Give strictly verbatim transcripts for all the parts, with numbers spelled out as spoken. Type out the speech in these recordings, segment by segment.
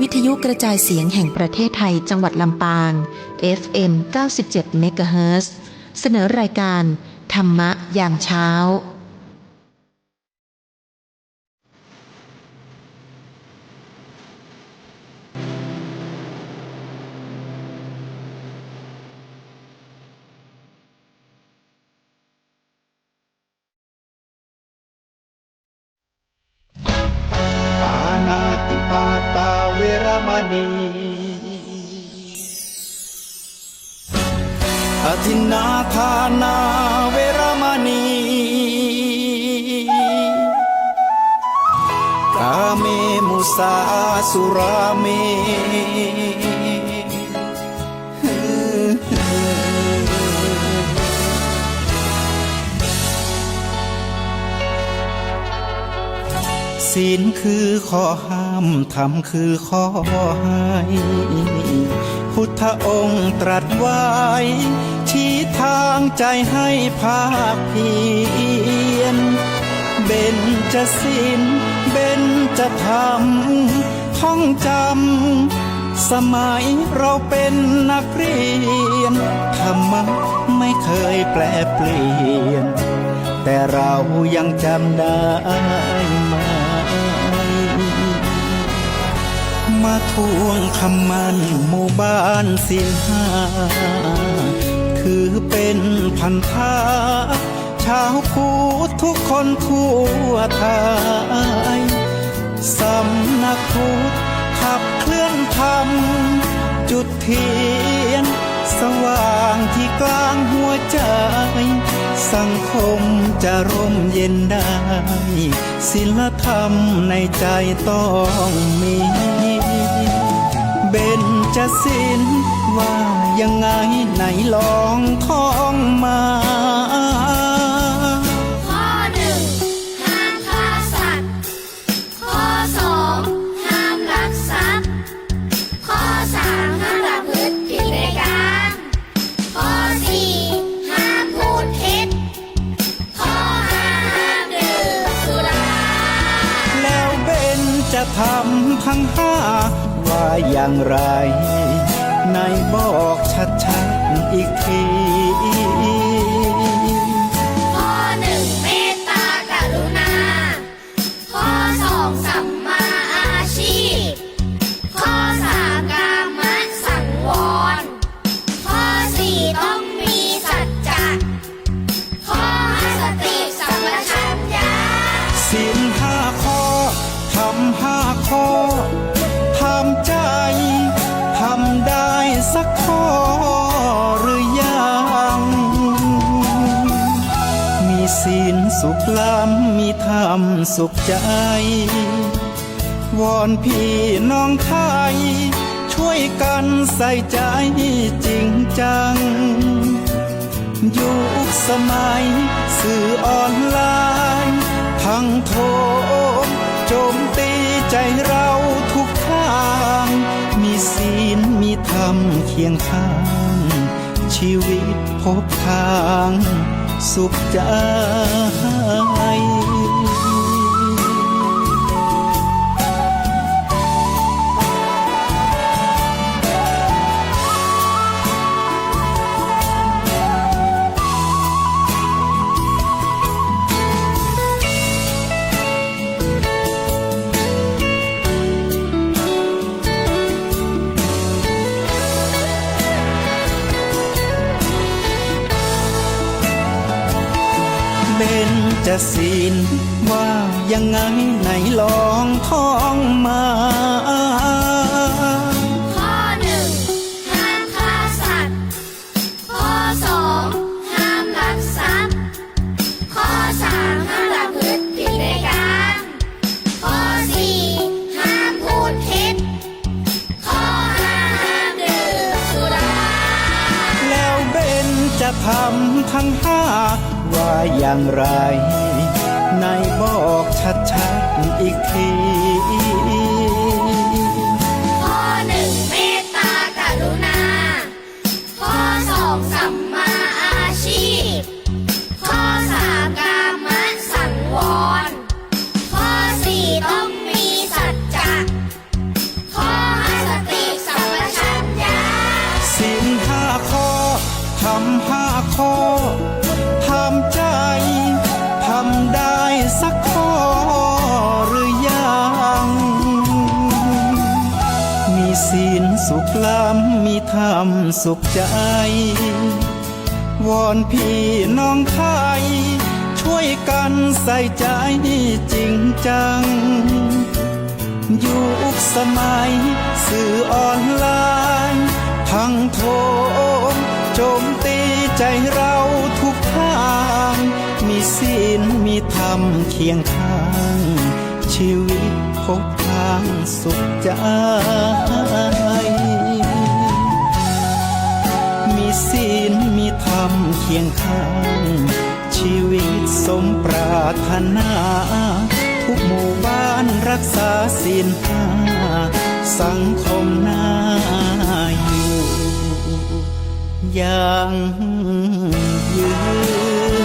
วิทยุกระจายเสียงแห่งประเทศไทย จังหวัดลำปาง เอฟเอ็ม เก้าสิบเจ็ด เมกะเฮิรตซ์ เสนอรายการธรรมะยามเช้า ปาณาติปาตาเวระมะณี อทินนาทานาเวระมะณี กาเมมุสาสุราเม ศีลคือข้อห้าม ธรรมคือข้อให้ พุทธองค์ตรัสไว้ ชี้ทางใจให้ภาคเพียร เบญจศีล เบญจธรรม ท่องจำ สมัยเราเป็นนักเรียน ธรรมะไม่เคยแปรเปลี่ยน แต่เรายังจำได้ไหม มาทวงคำมั่นหมู่บ้านศีลห้า ถือเป็นพันธะ ชาวพุทธทุกคนทั่วไทย สำนักพุทธขับเคลื่อนธรรม จุดเทียนสว่างที่กลางหัวใจ สังคมจะร่มเย็นได้ ศีลธรรมในใจต้องมี เบญจศีลว่ายังไงไหนลองท่องมา ข้อหนึ่ง ห้ามฆ่าสัตว์ ข้อสอง ห้ามลักทรัพย์ ข้อสาม ห้ามประพฤติผิดในกาม ข้อสี่ ห้ามพูดเท็จ ข้อห้า ห้ามดื่มสุรา แล้วเบญจธรรมทั้งห้าว่าอย่างไร ไหนบอกชัดๆ อีกที ข้อหนึ่ง เมตตากรุณา ข้อสอง สัมมาอาชีพ ข้อสาม กามสังวร ข้อสี่ ต้องมีสัจจะ ข้อห้า สติสัมปชัญญะ ศีลห้าข้อ ธรรมห้าข้อ ถามใจ ทำได้สักข้อหรือยัง มีศีลสุขล้ำ มีธรรมสุขใจ วอนพี่น้องไทย ช่วยกันใส่ใจจริงจัง ยุคสมัยสื่อออนไลน์ ทั้งโถมโจมตีใจเราทุกทาง มีศีลมีธรรมเคียงข้าง ชีวิตพบทางสุขใจ เบญจศีลว่ายังไงไหนลองท่องมา ข้อหนึ่ง ห้ามฆ่าสัตว์ ข้อสอง ห้ามลักทรัพย์ ข้อสาม ห้ามประพฤติผิดในกาม ข้อสี่ ห้ามพูดเท็จ ข้อห้า ห้ามดื่มสุรา แล้วเบญจธรรมทั้งห้าว่าอย่างไร ไหนบอกชัดๆ อีกที ข้อหนึ่ง เมตตากรุณา ข้อสอง สัมมาอาชีพ ข้อสาม กามสังวร ข้อสี่ ต้องมีสัจจะ ข้อ ข้อ ถามใจ๋ ทำได้สักข้อหรือยัง มีศีลสุขล้ำ มีธรรมสุขใจ๋ วอนพี่น้องไทย ช่วยกั๋นใส่ใจ๋จริงจัง ยุคสมัยสื่อออนไลน์ ทั้งโถมโจมตีใจ๋เฮาทุกตาง มีศีลมีธรรมเคียงข้าง ชีวิตพบตางสุขใจ๋ มีศีลมีธรรมเคียงข้าง ชีวิตสมปรารถนา ทุกหมู่บ้านรักษาศีลห้า สังคมน่าอยู่ ยั่งยืน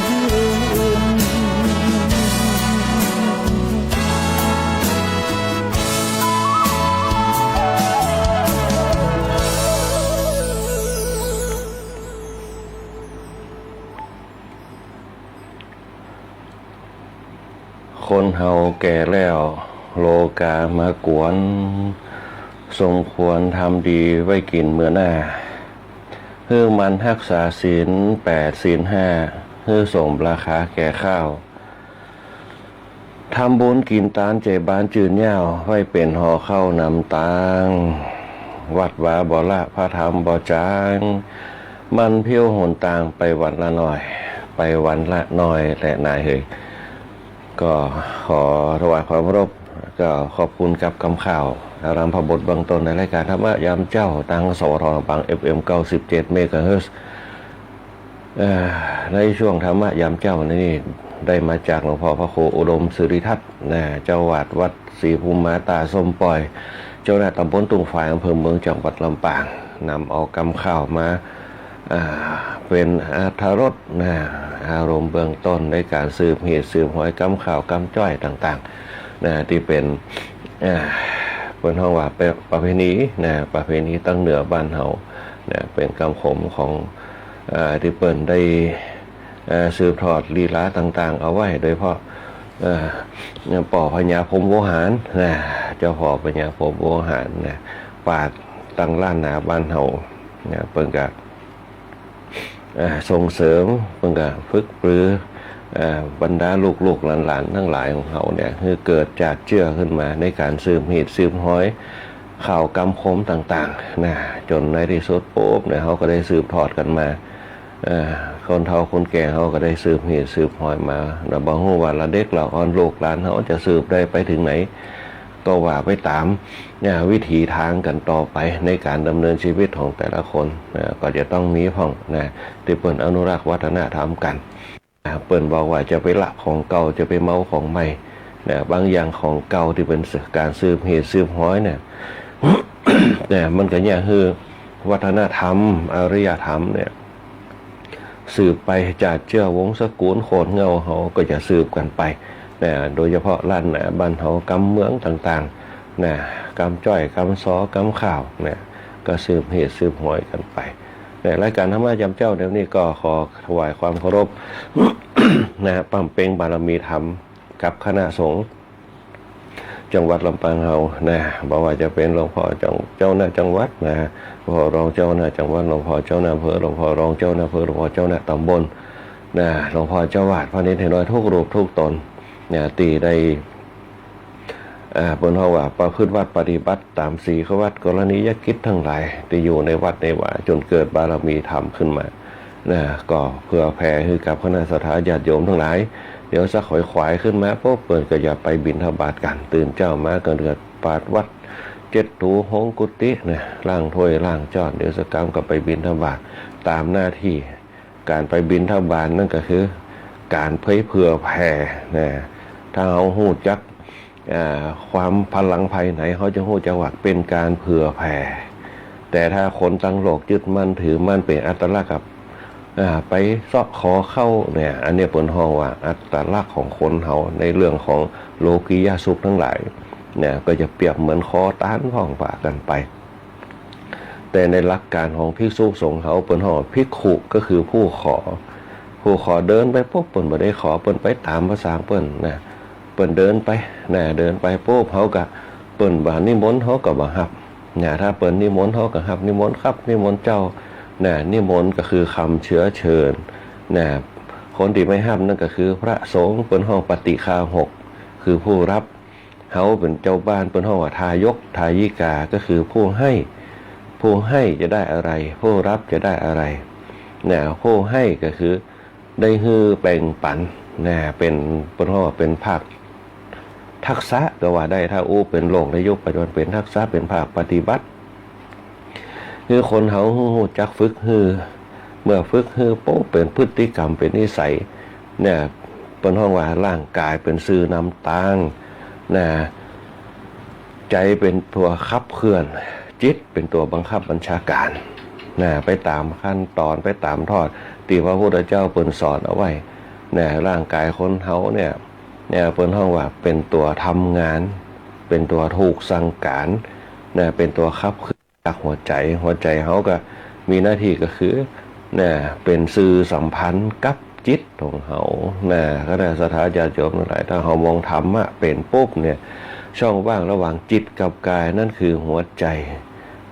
คนเฮาแก่แล้ว โลกามาก๋วน สมควรทำดีไว้กิ๋นเมือหน้า หื้อหมั่นฮักษาศีลแปดศีลห้า หื้อสมราคาแก่ข้าว ทำบุญกิ๋นตานใจ๋บานจืนยาว ไว้เป๋นห่อข้าวนำตาง วัดวาบ่ละ พระธรรมบ่จาง มันเพี้ยวหนตางไปวันละหน้อย ไปวันละหน้อยแลนายเหย ก็ขอถวายความเคารพ ก็ขอบคุณกับกำข่าว อารัมภบทเบื้องต้นในรายการธรรมะยามเจ๊า ตาง สวท ลำปาง เอฟเอ็ม เก้าสิบเจ็ด เมกะเฮิรตซ์ เอ่อ ในช่วงธรรมะยามเจ๊านี้ได้มาจากหลวงพ่อพระครูอุดมสิริทัศน์นะ เจ้าอาวาสวัดศรีภูมิมาตาส้มปอย เจ้าคณะตำบลตุ่งฝาย อำเภอเมือง จังหวัดลำปาง นำเอากำข่าวมา อ่า เป๋นอรรถรสนะ อารมณ์เบื้องต้นในก๋านสืบเหตุสืบหอยกำข่าวกำจ้อยต่างๆ นะ ตี้เป๋น อ่า เปิ้นฮ้องว่าเป๋นประเพณีนะ ประเพณีตางเหนือบ้านเฮานะ เป๋นกำขมของ อ่า ตี้เปิ้นได้ เอ่อ สืบทอดลีลาต่างๆ เอาไว้ โดยเฉพาะ เอ่อ ป้อพญาพรหมโวหารนะ เจ้าป้อพญาพรหมโวหารนะ ปราชญ์ตางล้านนาบ้านเฮานะ เปิ้นก็ เอ่อ ส่งเสริม เปิ้นก็ฝึกปรือ เอ่อ บรรดาลูกๆ หลานๆ ตังหลายของเฮาเนี่ย หื้อเกิดจาดเจื้อขึ้นมาในก๋านสืบเหตุสืบหอยข่าวกำขมต่างๆ นะ จ๋นในตี้สุดปุ๊บเนี่ย เฮาก็ได้สืบทอดกั๋นมา เอ่อ คนเฒ่าคนแก่เฮาก็ได้สืบเหตุสืบหอยมา แล้วบ่ฮู้ว่าละเด็กละอ่อนลูกหลานเฮาจะสืบได้ไปเถิงไหน ก็ว่าไปต๋ามเนี่ยวิถีตางกั๋นต่อไปในก๋านดำเนินชีวิตของแต่ละคนนะ ก็จะต้องมีพ่องนะ ตี้เปิ้นอนุรักษ์วัฒนธรรมกั๋นนะ เปิ้นบอกว่าจะไปละของเก่า จะไปเมาของใหม่นะ บางอย่างของเก่าตี้เปิ้นก๋านสืบเหตุสืบหอยเนี่ย เนี่ย มันก็เยียะหื้อวัฒนธรรม อารยธรรมเนี่ย สืบไป จาดเจื้อวงศ์สกุลโขดเหง้าเฮาก็จะสืบกั๋นไปนะ โดยเฉพาะล้านนาบ้านเฮากำเมืองต่างๆ นะ กำจ้อย กำซอ กำข่าวนะ ก็สืบเหตุสืบหอยกั๋นไปนะ รายก๋านธรรมะยามเจ๊าเดี๋ยวนี้ก็ขอถวายความเคารพนะ ปำเป็งบารมีธรรมกับคณะสงฆ์ จังหวัดลำปางเฮานะ บ่ว่าจะเป๋นหลวงพ่อเจ้า เจ้าคณะจังหวัดนะ หลวงพ่อรองเจ้าคณะจังหวัด หลวงพ่อเจ้าคณะอำเภอ หลวงพ่อรองเจ้าคณะอำเภอ หลวงพ่อเจ้าคณะตำบลนะ หลวงพ่อเจ้าอาวาส พระเณรไทน้อยทุกรูปทุกต๋นนะ ตี้ได้ อ่า เปิ้นฮ้องว่าประพฤติวัตรปฏิบัติต๋ามศีลวัตรกรณียกิจตังหลาย ตี้อยู่ในวัดในวา จ๋นเกิดบารมีธรรมขึ้นมา นะ ก็เผื่อแผ่หื้อกับคณะศรัทธาญาติโยมตังหลาย เดี๋ยวสักขอยขวายขึ้นมาปุ๊บ เปิ้นก็จะไปบิณฑบาตกั๋น ตื่นเจ๊ามาก็เกิดปาดวัดเจ็ดถู ฮงกุฏินะ ล้างถ้วยล้างจ้อน เดี๋ยวสักกำก็ไปบิณฑบาตต๋ามหน้าตี้ ก๋านไปบิณฑบาตนั่นก็คือก๋านเผยเผื่อแผ่นะ ถ้าเฮาฮู้จัก อ่า ความพลังภายใน เฮาจะฮู้จักว่าเป๋นก๋านเผื่อแผ่ แต่ถ้าคนตังโลกยึดมั่นถือมั่นเป๋นอัตลักษณ์กับ อ่า ไปเซาะขอเข้าเนี่ย อันเนี้ยเปิ้นฮ้องว่าอัตลักษณ์ของคนเฮาในเรื่องของโลกียสุขตังหลายเนี่ย ก็จะเปรียบเหมือนขอตานพ่องปากั๋นไป แต่ในหลักการของภิกษุสงฆ์เฮา เปิ้นฮ้องว่าภิกขุก็คือผู้ขอ ผู้ขอเดินไปปุ๊บ เปิ้นบ่ได้ขอ เปิ้นไปต๋ามภาษาเปิ้นนะ เปิ้นเดินไปนะ เดินไปปุ๊บ เฮาก็ เปิ้นว่านิมนต์ เฮาก็บ่ฮับนะ ถ้าเปิ้นนิมนต์ เฮาก็ฮับนิมนต์ครับ นิมนต์เจ้านะ นิมนต์ก็คือกำเชื้อเชิญนะ คนตี้ไม่ฮับนั่นก็คือพระสงฆ์ เปิ้นฮ้องปฏิฆาหก คือผู้รับ เฮาเป๋นเจ้าบ้าน เปิ้นฮ้องว่าทายก ทายิกา ก็คือผู้ให้ ผู้ให้จะได้อะไร ผู้รับจะได้อะไรนะ ผู้ให้ก็คือได้หื้อแบ่งปันนะ เป๋น เปิ้นฮ้องว่าเป๋นภาคทักษะก็ว่าได้ ถ้าอู้เป๋นโลกในยุคปัจจุบันเป๋นทักษะ เป๋นภาคปฏิบัติ คือคนเฮาฮู้จักฝึกหื้อ เมื่อฝึกหื้อปุ๊บเป๋นพฤติกรรม เป๋นนิสัยเนี่ย เปิ้นฮ้องว่าร่างกายเป๋นสื่อนำตางนะ ใจ๋เป๋นตั๋วขับเคลื่อน จิตเป๋นตั๋วบังคับบัญชาก๋านนะ ไปต๋ามขั้นต๋อน ไปต๋ามทอดตี้พระพุทธเจ้าเปิ้นสอนเอาไว้นะ ร่างกายคนเฮาเนี่ย เนี่ย เปิ้นฮ้องว่าเป๋นตั๋วทำงาน เป๋นตั๋วถูกสั่งก๋านนะ เป๋นตั๋วขับเคลื่อนจากหัวใจ๋ หัวใจ๋เฮาก็มีหน้าตี้ก็คือเนี่ย เป๋นสื่อสัมพันธ์กับจิตของเฮานะ ก็ได้ศรัทธาญาติโยมทั้งหลาย ถ้าเฮามองธรรมะเป๋นปุ๊บเนี่ย ช่องว่างระหว่างจิตกับกายนั่นคือหัวใจ๋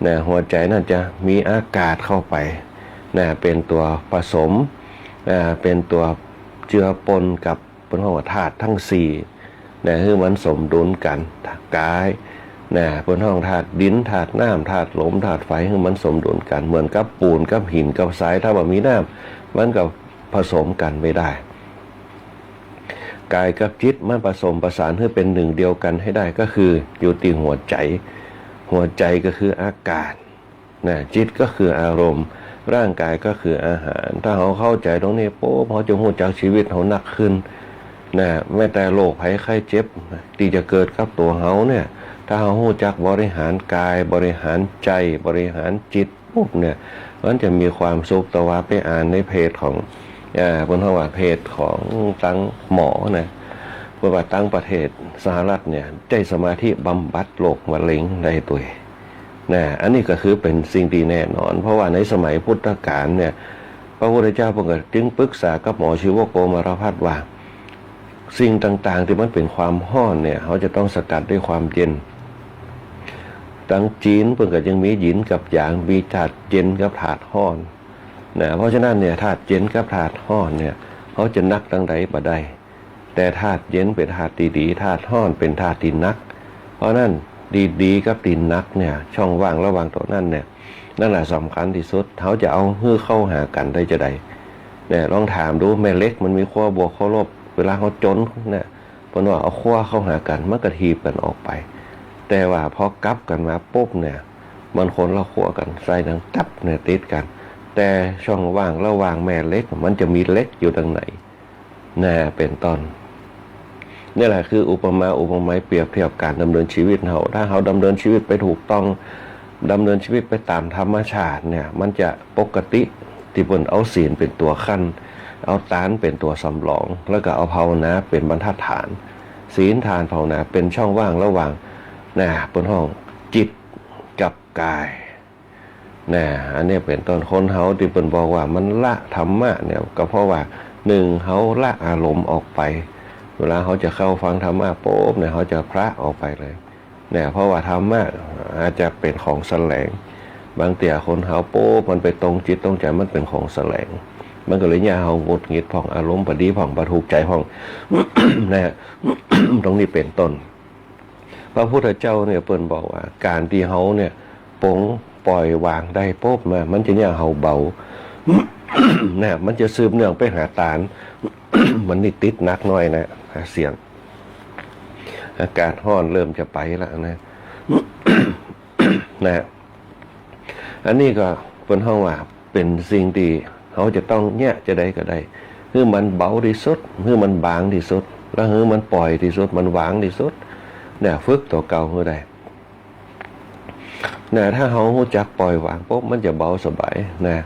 นะ หัวใจ๋นั่นจะมีอากาศเข้าไปนะ เป๋นตั๋วผสมนะ เป๋นตั๋วเจือปนกับ เปิ้นฮ้องว่าธาตุตังสี่นะ หื้อมันสมดุลกั๋น กายนะ เปิ้นฮ้องธาตุดิน ธาตุน้ำ ธาตุลม ธาตุไฟ หื้อมันสมดุลกั๋น เหมือนกับปูนกับหินกับทราย ถ้าบ่มีน้ำ มันก็ผสมกั๋นไม่ได้ กายกับจิตมันผสมประสานหื้อเป๋นหนึ่งเดียวกั๋นหื้อได้ ก็คืออยู่ตี้หัวใจ๋ หัวใจ๋ก็คืออากาศ นะ จิตก็คืออารมณ์ ร่างกายก็คืออาหาร ถ้าเฮาเข้าใจ๋ตรงนี้ปุ๊บ เฮาจะฮู้จักชีวิตเฮานักขึ้น นะ แม้แต่โรคภัยไข้เจ็บตี้จะเกิดกับตั๋วเฮาเนี่ย ถ้าเฮาฮู้จักบริหารกาย บริหารใจ๋ บริหารจิตปุ๊บเนี่ย มันจะมีความสุข แต่ว่าไปอ่านในเพจของ เอ่อ เปิ้นฮ้องว่าเพจของตังหมอนะ เปิ้นว่าตังประเทศสหรัฐเนี่ย ใจ๊สมาธิบำบัดโรคมะเร็งได้ตวย นะ อันนี้ก็คือเป๋นสิ่งตี้แน่นอน เพราะว่าในสมัยพุทธกาลเนี่ย พระพุทธเจ้าเปิ้นก็จึงปรึกษากับหมอชีวโกมารพัสว่า สิ่งต่างๆ ตี้มันเป๋นความฮ้อนเนี่ย เฮาจะต้องสกัดด้วยความเย็น ตังจีนเปิ้นก็ยังมีหยินกับหยาง มีธาตุเย็นกับธาตุฮ้อนนะ เพราะฉะนั้นเนี่ย ธาตุเย็นกับธาตุฮ้อนเนี่ย เฮาจะนักตังใดบ่ได้ แต่ธาตุเย็นเป๋นธาตุตี้ดี ธาตุฮ้อนเป๋นธาตุตี้หนัก เพราะนั้นตี้ดีกับตี้หนักเนี่ย ช่องว่างระหว่างตั๋วนั้นเนี่ย นั่นแหละสำคัญตี้สุด เฮาจะเอาหื้อเข้าหากั๋นได้จาใด เนี่ย ลองถามดู แม่เหล็กมันมีขั้วบวกขั้วลบ เวลาเฮาจ๋นเนี่ย เปิ้นว่าเอาขั้วเข้าหากั๋น มันก็ถีบกั๋นออกไป แต่ว่าพอกลับกั๋นมาปุ๊บเนี่ย มันคนละขั้วกั๋น ใส่ดังตั๊บเนี่ย ติดกั๋น แต่ช่องว่างระหว่างแม่เหล็ก มันจะมีเหล็กอยู่ตังใน นะ เป๋นต้น นี่แหละคืออุปมาอุปไมยเปรียบเทียบก๋านดำเนินชีวิตเฮา ถ้าเฮาดำเนินชีวิตไปถูกต้อง ดำเนินชีวิตไปต๋ามธรรมชาติเนี่ย มันจะปกติ ตี้เปิ้นเอาศีลเป๋นตั๋วขั้น เอาตานเป๋นตั๋วสำรอง แล้วก็เอาภาวนาเป๋นบรรทัดฐาน ศีล ตาน ภาวนาเป๋นช่องว่างระหว่าง นะ เปิ้นฮ้องจิตกับกาย นะ อันนี้เป๋นต้น คนเฮาตี้เปิ้นบอกว่ามันละธรรมะเนี่ย ก็เพราะว่า หนึ่ง เฮาละอารมณ์ออกไป เวลาเฮาจะเข้าฟังธรรมะปุ๊บเนี่ย เฮาจะพละออกไปเลย เนี่ย เพราะว่าธรรมะอาจจะเป๋นของแสลง บางเตื้อคนเฮาปุ๊บ มันไปตรงจิตตรงใจ๋ มันเป๋นของแสลง มันก็เลยเยียะเฮาหงุดหงิดพ่อง อารมณ์บ่ดีพ่อง บ่ถูกใจ๋พ่อง นะ ตรงนี้เป๋นต้น พระพุทธเจ้าเนี่ยเปิ้นบอกว่า ก๋านตี้เฮาเนี่ยปลงปล่อยวางได้ปุ๊บนะ มันจะเยียะเฮาเบา นะ มันจะสืบเนื่องไปหาตาน มันนี่ติดหนักหน้อยนะ หาเสี้ยง อากาศฮ้อนเริ่มจะไปละนะ นะ อันนี้ก็เปิ้นฮ้องว่าเป๋นสิ่งตี้เฮาจะต้องเยียะจาใดก็ได้ หื้อมันเบาตี้สุด หื้อมันบางตี้สุด แล้วหื้อมันปล่อยตี้สุด มันวางตี้สุด เนี่ย ฝึกตั๋วเก่าหื้อได้ นะ ถ้าเฮาฮู้จักปล่อยวางปุ๊บ มันจะเบาสบาย นะ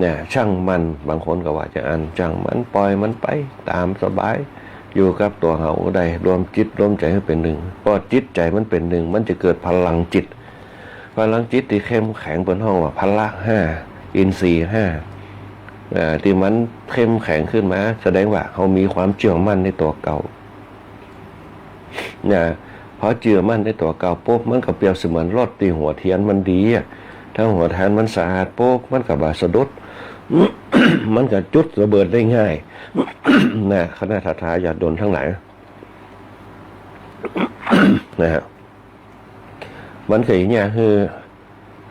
นะ ช่างมัน บางคนก็ว่าจาอั้น ช่างมัน ปล่อยมันไปต๋ามสบาย อยู่กับตั๋วเฮาได้ รวมจิตรวมใจ๋หื้อเป๋นหนึ่ง พอจิตใจ๋มันเป๋นหนึ่ง มันจะเกิดพลังจิต พลังจิตตี้เข้มแข็งเปิ้นฮ้องว่าพละห้า อินทรีย์ห้า อ่า ตี้มันเข้มแข็งขึ้นมา แสดงว่าเฮามีความเจื้อมั่นในตั๋วเก่า นะ พอเจื้อมั่นในตั๋วเก่าปุ๊บ มันก็เปรียบเสมือนรถตี้หัวเตียนมันดีอะ ถ้าหัวเตียนมันสะอาดปุ๊บ มันก็บ่สะดุด มันก็จุดระเบิดได้ง่าย นะ คณะศรัทธาญาติโยมทั้งหลาย นะฮะ มันก็เยียะหื้อ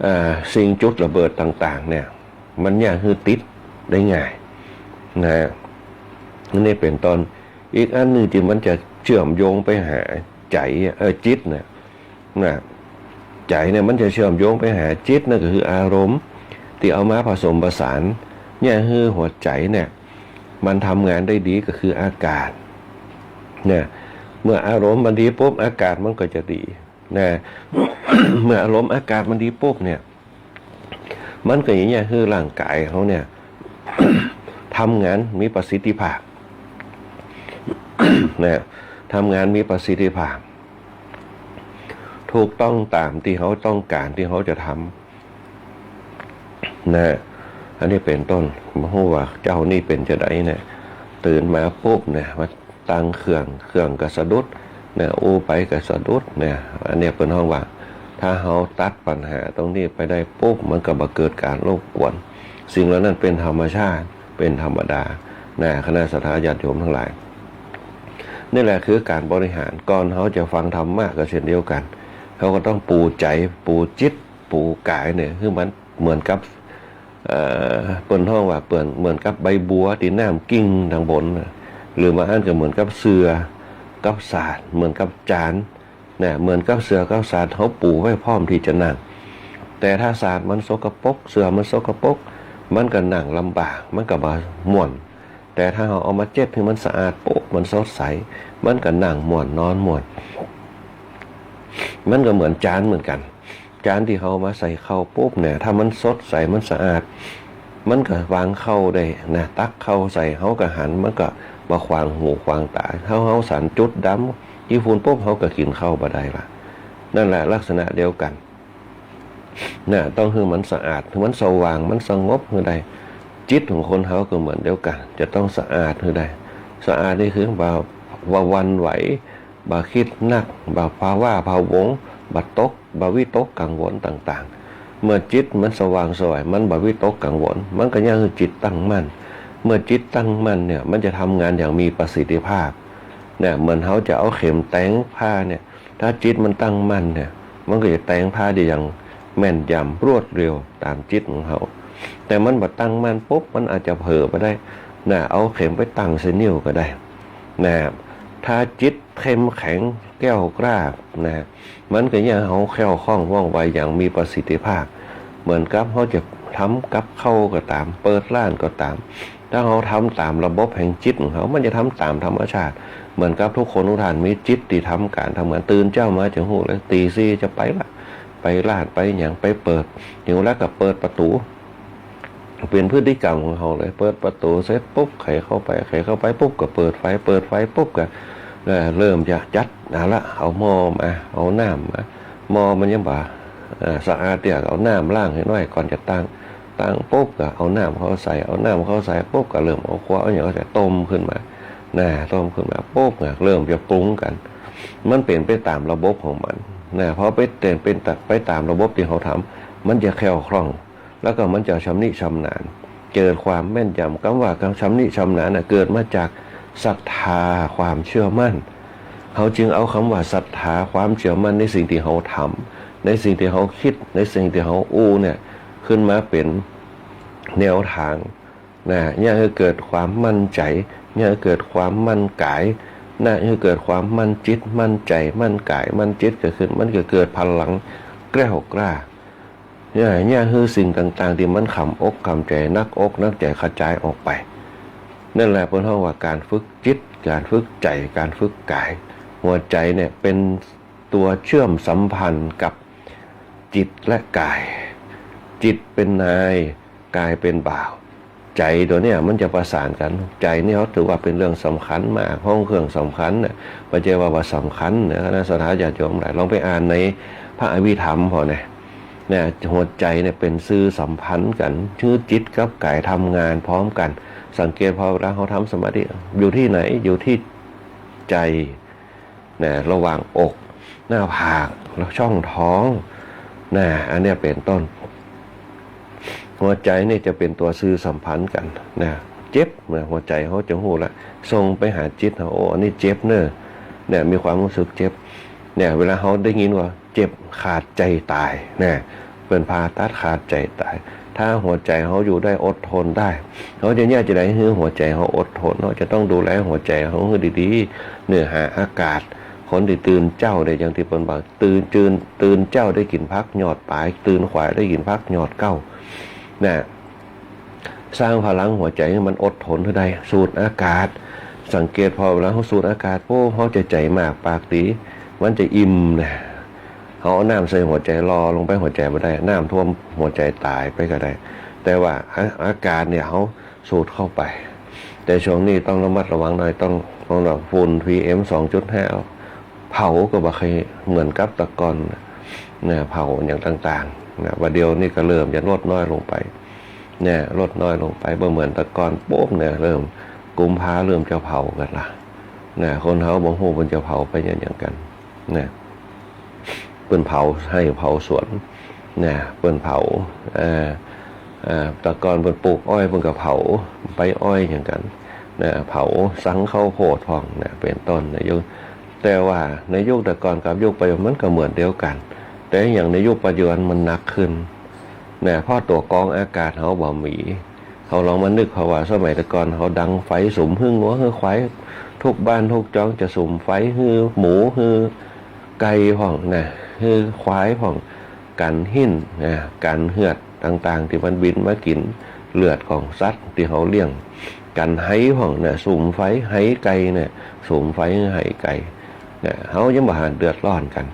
อ่า สิ่งจุดระเบิดต่างๆ เนี่ย มันเยียะหื้อติดได้ง่าย นะฮะ นี่เป๋นต้น อีกอันนึ่งตี้มันจะเจื้อมโยงไปหาใจ๋ เอ่อ จิตนะ นะ ใจ๋เนี่ยมันจะเจื้อมโยงไปหาจิต นั่นก็คืออารมณ์ตี้เอามาผสมผสาน เยียะหื้อหัวใจ๋เนี่ย มันทำงานได้ดีก็คืออากาศ เนี่ย เมื่ออารมณ์มันดีปุ๊บ อากาศมันก็จะดี นะ เมื่ออารมณ์อากาศมันดีปุ๊บเนี่ย มันก็เยียะหื้อร่างก๋ายเฮาเนี่ย ทำงานมีประสิทธิภาพ นะ ทำงานมีประสิทธิภาพ ถูกต้องต๋ามตี้เฮาต้องก๋านตี้เฮาจะทำ นะ อันนี้เป๋นต้น บ่ฮู้ว่าเจ้านี่เป๋นจาใดเนี่ย ตื่นมาปุ๊บเนี่ย มาตั้งเครื่อง เครื่องก็สะดุด นะ อู้ไปก็สะดุด นะ อันนี้เปิ้นฮ้องว่า ถ้าเฮาตัดปัญหาตรงนี้ไปได้ปุ๊บ มันก็บ่เกิดก๋านรบกวน สิ่งเหล่านั้นเป๋นธรรมชาติ เป๋นธรรมดา นะ คณะศรัทธาญาติโยมทั้งหลาย นี่แหละคือก๋านบริหาร ก่อนเฮาจะฟังธรรมะก็เช่นเดียวกั๋น เฮาก็ต้องปูใจ๋ ปูจิต ปูก๋ายเนี่ย คือมันเหมือนกับ เอ่อ เปิ้นฮ้องว่าเปิ้นเหมือนกับใบบัวตี้น้ำกิ่งตางบนน่ะ หรือบางอันก็เหมือนกับเสื่อ กับสาด เหมือนกับจาน นะ เหมือนกับเสื่อกับสาด เฮาปูไว้พร้อมตี้จะนั่ง แต่ถ้าสาดมันสกปรก เสื่อมันสกปรก มันก็นั่งลำบาก มันก็บ่ม่วน แต่ถ้าเฮาเอามาเจ็ดหื้อมันสะอาดปุ๊บ มันสดใส มันก็นั่งม่วน นอนม่วน มันก็เหมือนจานเหมือนกั๋น จานตี้เฮาเอามาใส่ข้าวปุ๊บเนี่ย ถ้ามันสดใส มันสะอาด มันก็วางข้าวได้นะ ตักข้าวใส่ เฮาก็หัน มันก็บ่ขวางหูขวางต๋า เฮา เฮาสันจุดดำขี้ฝุ่นปุ๊บ เฮาก็กิ๋นข้าวบ่ได้ละ นั่นแหละลักษณะเดียวกั๋น นะ ต้องหื้อมันสะอาด หื้อมันสว่าง มันสงบหื้อได้ จิตของคนเฮาก็เหมือนเดียวกั๋น จะต้องสะอาดหื้อได้ สะอาดนี่คือบ่า บ่หวั่นไหว บ่คิดนัก บ่พะวาพะวง บ่ตก บ่วิตกกังวลต่างๆ เมื่อจิตมันสว่างไสว มันบ่วิตกกังวล มันก็เยียะหื้อจิตตั้งมั่น เมื่อจิตตั้งมั่นเนี่ย มันจะทำงานอย่างมีประสิทธิภาพ เนี่ย เหมือนเฮาจะเอาเข็มแตงผ้าเนี่ย ถ้าจิตมันตั้งมั่นเนี่ย มันก็จะแตงผ้าได้อย่างแม่นยำรวดเร็วต๋ามจิตของเฮา แต่มันบ่ตั้งมั่นปุ๊บ มันอาจจะเผลอไปได้ นะ เอาเข็มไปตั้งใส่นิ้วก็ได้ นะ ถ้าจิตเข้มแข็งแกล้วกล้า นะ มันก็เยียะหื้อเฮาแคล่วคล่องว่องไวอย่างมีประสิทธิภาพ เหมือนกับเฮาจะทำกับข้าวก็ต๋าม เปิดร้านก็ต๋าม ถ้าเฮาทำต๋ามระบบแห่งจิตของเฮา มันจะทำต๋ามธรรมชาติ เหมือนกับทุกคนทุกท่านมีจิตตี้ทำก๋านทำงาน ตื่นเจ๊ามาจะฮู้เลย ตีสี่จะไปละ ไปร้านไปหยัง ไปเปิด หิวแล้วก็เปิดประตู๋ เป๋นพฤติกรรมของเฮาเลย เปิดประตู๋เสร็จปุ๊บ ใผเข้าไป ใผเข้าไปปุ๊บก็เปิดไฟ เปิดไฟปุ๊บก็ เอ่อ เริ่มจะจัด เอาละ เอาหม้อมา เอาน้ำมา หม้อมันยังบ่ เอ่อ สะอาดเตื้อ เอาน้ำล้างหื้อหน้อยก่อนจะตั้ง ตั้งปุ๊บก็เอาน้ำเข้าใส่ เอาน้ำเข้าใส่ปุ๊บก็เริ่มเอาครัวเอาหยังเข้าใส่ ต้มขึ้นมา นะ ต้มขึ้นมาปุ๊บก็เริ่มจะปรุงกั๋น มันเป๋นไปต๋ามระบบของมัน นะ พอไปเป๋น เป๋นตะ ไปต๋ามระบบตี้เฮาทำ มันจะแคล่วคล่อง แล้วก็มันจะชำนิชำนาญ เกิดความแม่นยำ กำว่าชำนิชำนาญน่ะ เกิดมาจากศรัทธา ความเชื่อมั่น เฮาจึงเอากำว่าศรัทธา ความเชื่อมั่นในสิ่งตี้เฮาทำ ในสิ่งตี้เฮาคิด ในสิ่งตี้เฮาอู้เนี่ย ขึ้นมาเป๋นแนวตาง นะ เยียะหื้อเกิดความมั่นใจ๋ เยียะหื้อเกิดความมั่นก๋าย นะ เยียะหื้อเกิดความมั่นจิต มั่นใจ๋ มั่นก๋าย มั่นจิตก็ขึ้น มันก็เกิดพลังแกล้วกล้า เยียะ เยียะหื้อสิ่งต่างๆ ตี้มันขำอกขำใจ๋ หนักอกหนักใจ๋ กระจายออกไป นั่นแหละเปิ้นฮ้องว่าก๋านฝึกจิต ก๋านฝึกใจ๋ ก๋านฝึกก๋าย หัวใจ๋เนี่ยเป๋นตั๋วเชื่อมสัมพันธ์กับจิตและก๋าย จิตเป๋นนาย ก๋ายเป๋นบ่าว ใจ๋ตั๋วเนี่ยมันจะประสานกั๋น ใจ๋นี่เฮาถือว่าเป๋นเรื่องสำคัญมาก ห้องเครื่องสำคัญน่ะ บ่ใจ้ว่าบ่สำคัญนะ คณะศรัทธาญาติโยมหลาย ลองไปอ่านในพระอภิธรรมพ่อนะ เนี่ย หัวใจ๋เนี่ยเป๋นสื่อสัมพันธ์กั๋น หื้อจิตกับก๋ายทำงานพร้อมกั๋น สังเกตผ่อเวลาเฮาทำสมาธิ อยู่ตี้ไหน อยู่ตี้ใจ๋ นะ ระหว่างอก หน้าผาก แล้วช่องท้อง นะ อันเนี้ยเป๋นต้น หัวใจ๋เนี่ยจะเป๋นตั๋วสื่อสัมพันธ์กั๋น นะ เจ็บ นะ หัวใจ๋เฮาจะฮู้ละ ส่งไปหาจิตเฮา โอ้ อันนี้เจ็บเน่อ เนี่ย มีความฮู้สึกเจ็บ เนี่ย เวลาเฮาได้ยินว่าเจ็บขาดใจ๋ต๋าย นะ เปิ้นผ่าตัดขาดใจ๋ต๋าย ถ้าหัวใจ๋เฮาอยู่ได้ อดทนได้ เฮาจะเยียะจะใดหื้อหัวใจ๋เฮาอดทน เฮาจะต้องดูแลหัวใจ๋เฮาหื้อดีๆ เน่อ หาอากาศ คนตี้ตื่นเจ๊าเนี่ย อย่างตี้เปิ้นว่า ตื่น ตื่น ตื่นเจ๊าได้กิ๋นผักยอดป๋าย ตื่นขวายได้กิ๋นผักยอดเก๊า นะ สร้างพลังหัวใจ๋หื้อมันอดทนหื้อได้ สูดอากาศ สังเกตผ่อเวลาเฮาสูดอากาศปุ๊บ เฮาจะใจ๋มากปากดี มันจะอิ่มนะ เฮาเอาน้ำใส่หัวใจ๋หล่อลงไปหัวใจ๋บ่ได้ น้ำท่วมหัวใจ๋ต๋ายไปก็ได้ แต่ว่าอา- อากาศเนี่ยเฮาสูดเข้าไป แต่ช่วงนี้ต้องระมัดระวังหน่อย ต้อง ต้องระวังฝุ่น PM สองจุดห้า เผาก็บ่ใค่เหมือนกับแต่ก่อนนะ เผาอย่างต่างๆ นะ บ่าเดี่ยวนี้ก็เริ่มจะลดน้อยลงไป เนี่ย ลดน้อยลงไป บ่เหมือนแต่ก่อนปุ๊บเนี่ย เริ่มกุมภาเริ่มจะเผากั๋นละ นะ คนเฮาบ่ฮู้เปิ้นจะเผาไปหยังกั๋น นะ เปิ้นเผาไฮ่เผาสวน นะ เปิ้นเผา เอ่อ เอ่อ แต่ก่อนเปิ้นปลูกอ้อย เปิ้นก็เผาใบอ้อยหยังกั๋น นะ เผาสังข้าวโพดพ่อง นะ เป๋นต้นนะ ยุค แต่ว่าในยุคแต่ก่อนกับยุคปัจจุบันมันก็เหมือนเดียวกั๋น แต่อย่างในยุคปัจจุบันมันหนักขึ้น นะ เพราะตั๋วกรองอากาศเฮาบ่มี เฮาลองมานึกผ่อว่าสมัยแต่ก่อนเฮาดังไฟสุมหื้องัวหื้อควาย กู้บ้านกู้จ๊องจะสุมไฟหื้อหมูหื้อไก่พ่องนะ หื้อควายพ่อง กั๋นหิ้นนะ กั๋นเหือดต่างๆ ตี้มันบินมากิ๋นเลือดของสัตว์ตี้เฮาเลี้ยง กั๋นไฮพ่องนะ สุมไฟไฮไก่เนี่ย สุมไฟหื้อไฮไก่ นะ เฮายังบ่หันเดือดร้อนกั๋น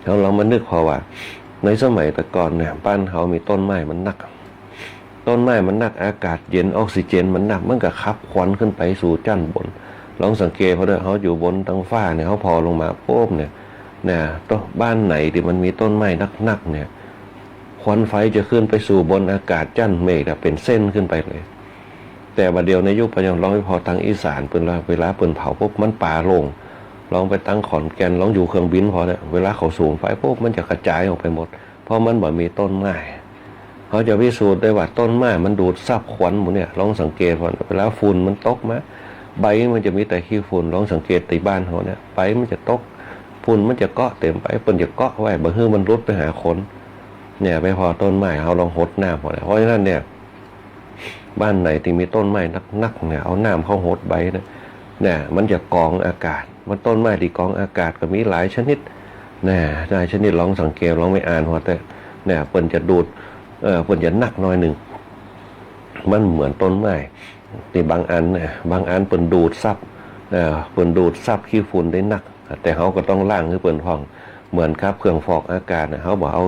เฮาลองมานึกผ่อว่า ในสมัยแต่ก่อนเนี่ย บ้านเฮามีต้นไม้มันนัก ต้นไม้มันนัก อากาศเย็น ออกซิเจนมันนัก มันก็ขับควันขึ้นไปสู่จั้นบน ลองสังเกตผ่อเน่อ เฮาอยู่บนตังฟ้าเนี่ย เฮาผ่อลงมาปุ๊บเนี่ย นะ ต้น- บ้านไหนตี้มันมีต้นไม้นักๆ เนี่ย ควันไฟจะขึ้นไปสู่บนอากาศจั้นเมฆอะ เป๋นเส้นขึ้นไปเลย แต่บ่าเดี่ยวในยุคปัจจุบันลองไปผ่อตางอีสานเปิ้นละ เวลาเปิ้นเผาปุ๊บ มันป๋าโล่ง ลองไปตางขอนแก่น ลองอยู่เครื่องบินผ่อเนี่ย เวลาเขาสุมไฟปุ๊บ มันจะกระจายออกไปหมด เพราะมันบ่มีต้นไม้ เฮาจะพิสูจน์ได้ว่าต้นไม้มันดูดซับควันหมู่เนี่ย ลองสังเกตผ่อ เวลาฝุ่นมันตกมา ใบมันจะมีแต่ขี้ฝุ่น ลองสังเกตตี้บ้านเฮาเนี่ย ใบมันจะตก ฝุ่นมันจะเกาะเต็มใบ เปิ้นจะเกาะไว้ บ่หื้อมันหลุดไปหาคน เนี่ย ไปผ่อต้นไม้ เฮาลองหดน้ำผ่อเนี่ย เพราะฉะนั้นเนี่ย บ้านไหนตี้มีต้นไม้นักๆ เนี่ย เอาน้ำเข้าหดใบเนี่ย เนี่ย มันจะกรองอากาศ มันต้นไม้ตี้กรองอากาศก็มีหลายชนิด นะ หลายชนิด ลองสังเกต ลองไปอ่านผ่อเต๊อะ เนี่ย เปิ้นจะดูด เอ่อ เปิ้นจะนักหน้อยนึ่ง มันเหมือนต้นไม้ตี้บางอันนะ บางอันเปิ้นดูดซับ เอ่อ เปิ้นดูดซับขี้ฝุ่นได้นัก แต่เฮาก็ต้องล้างหื้อเปิ้นพ่อง เหมือนกับเครื่องฟอกอากาศน่ะ เฮาบ่เอา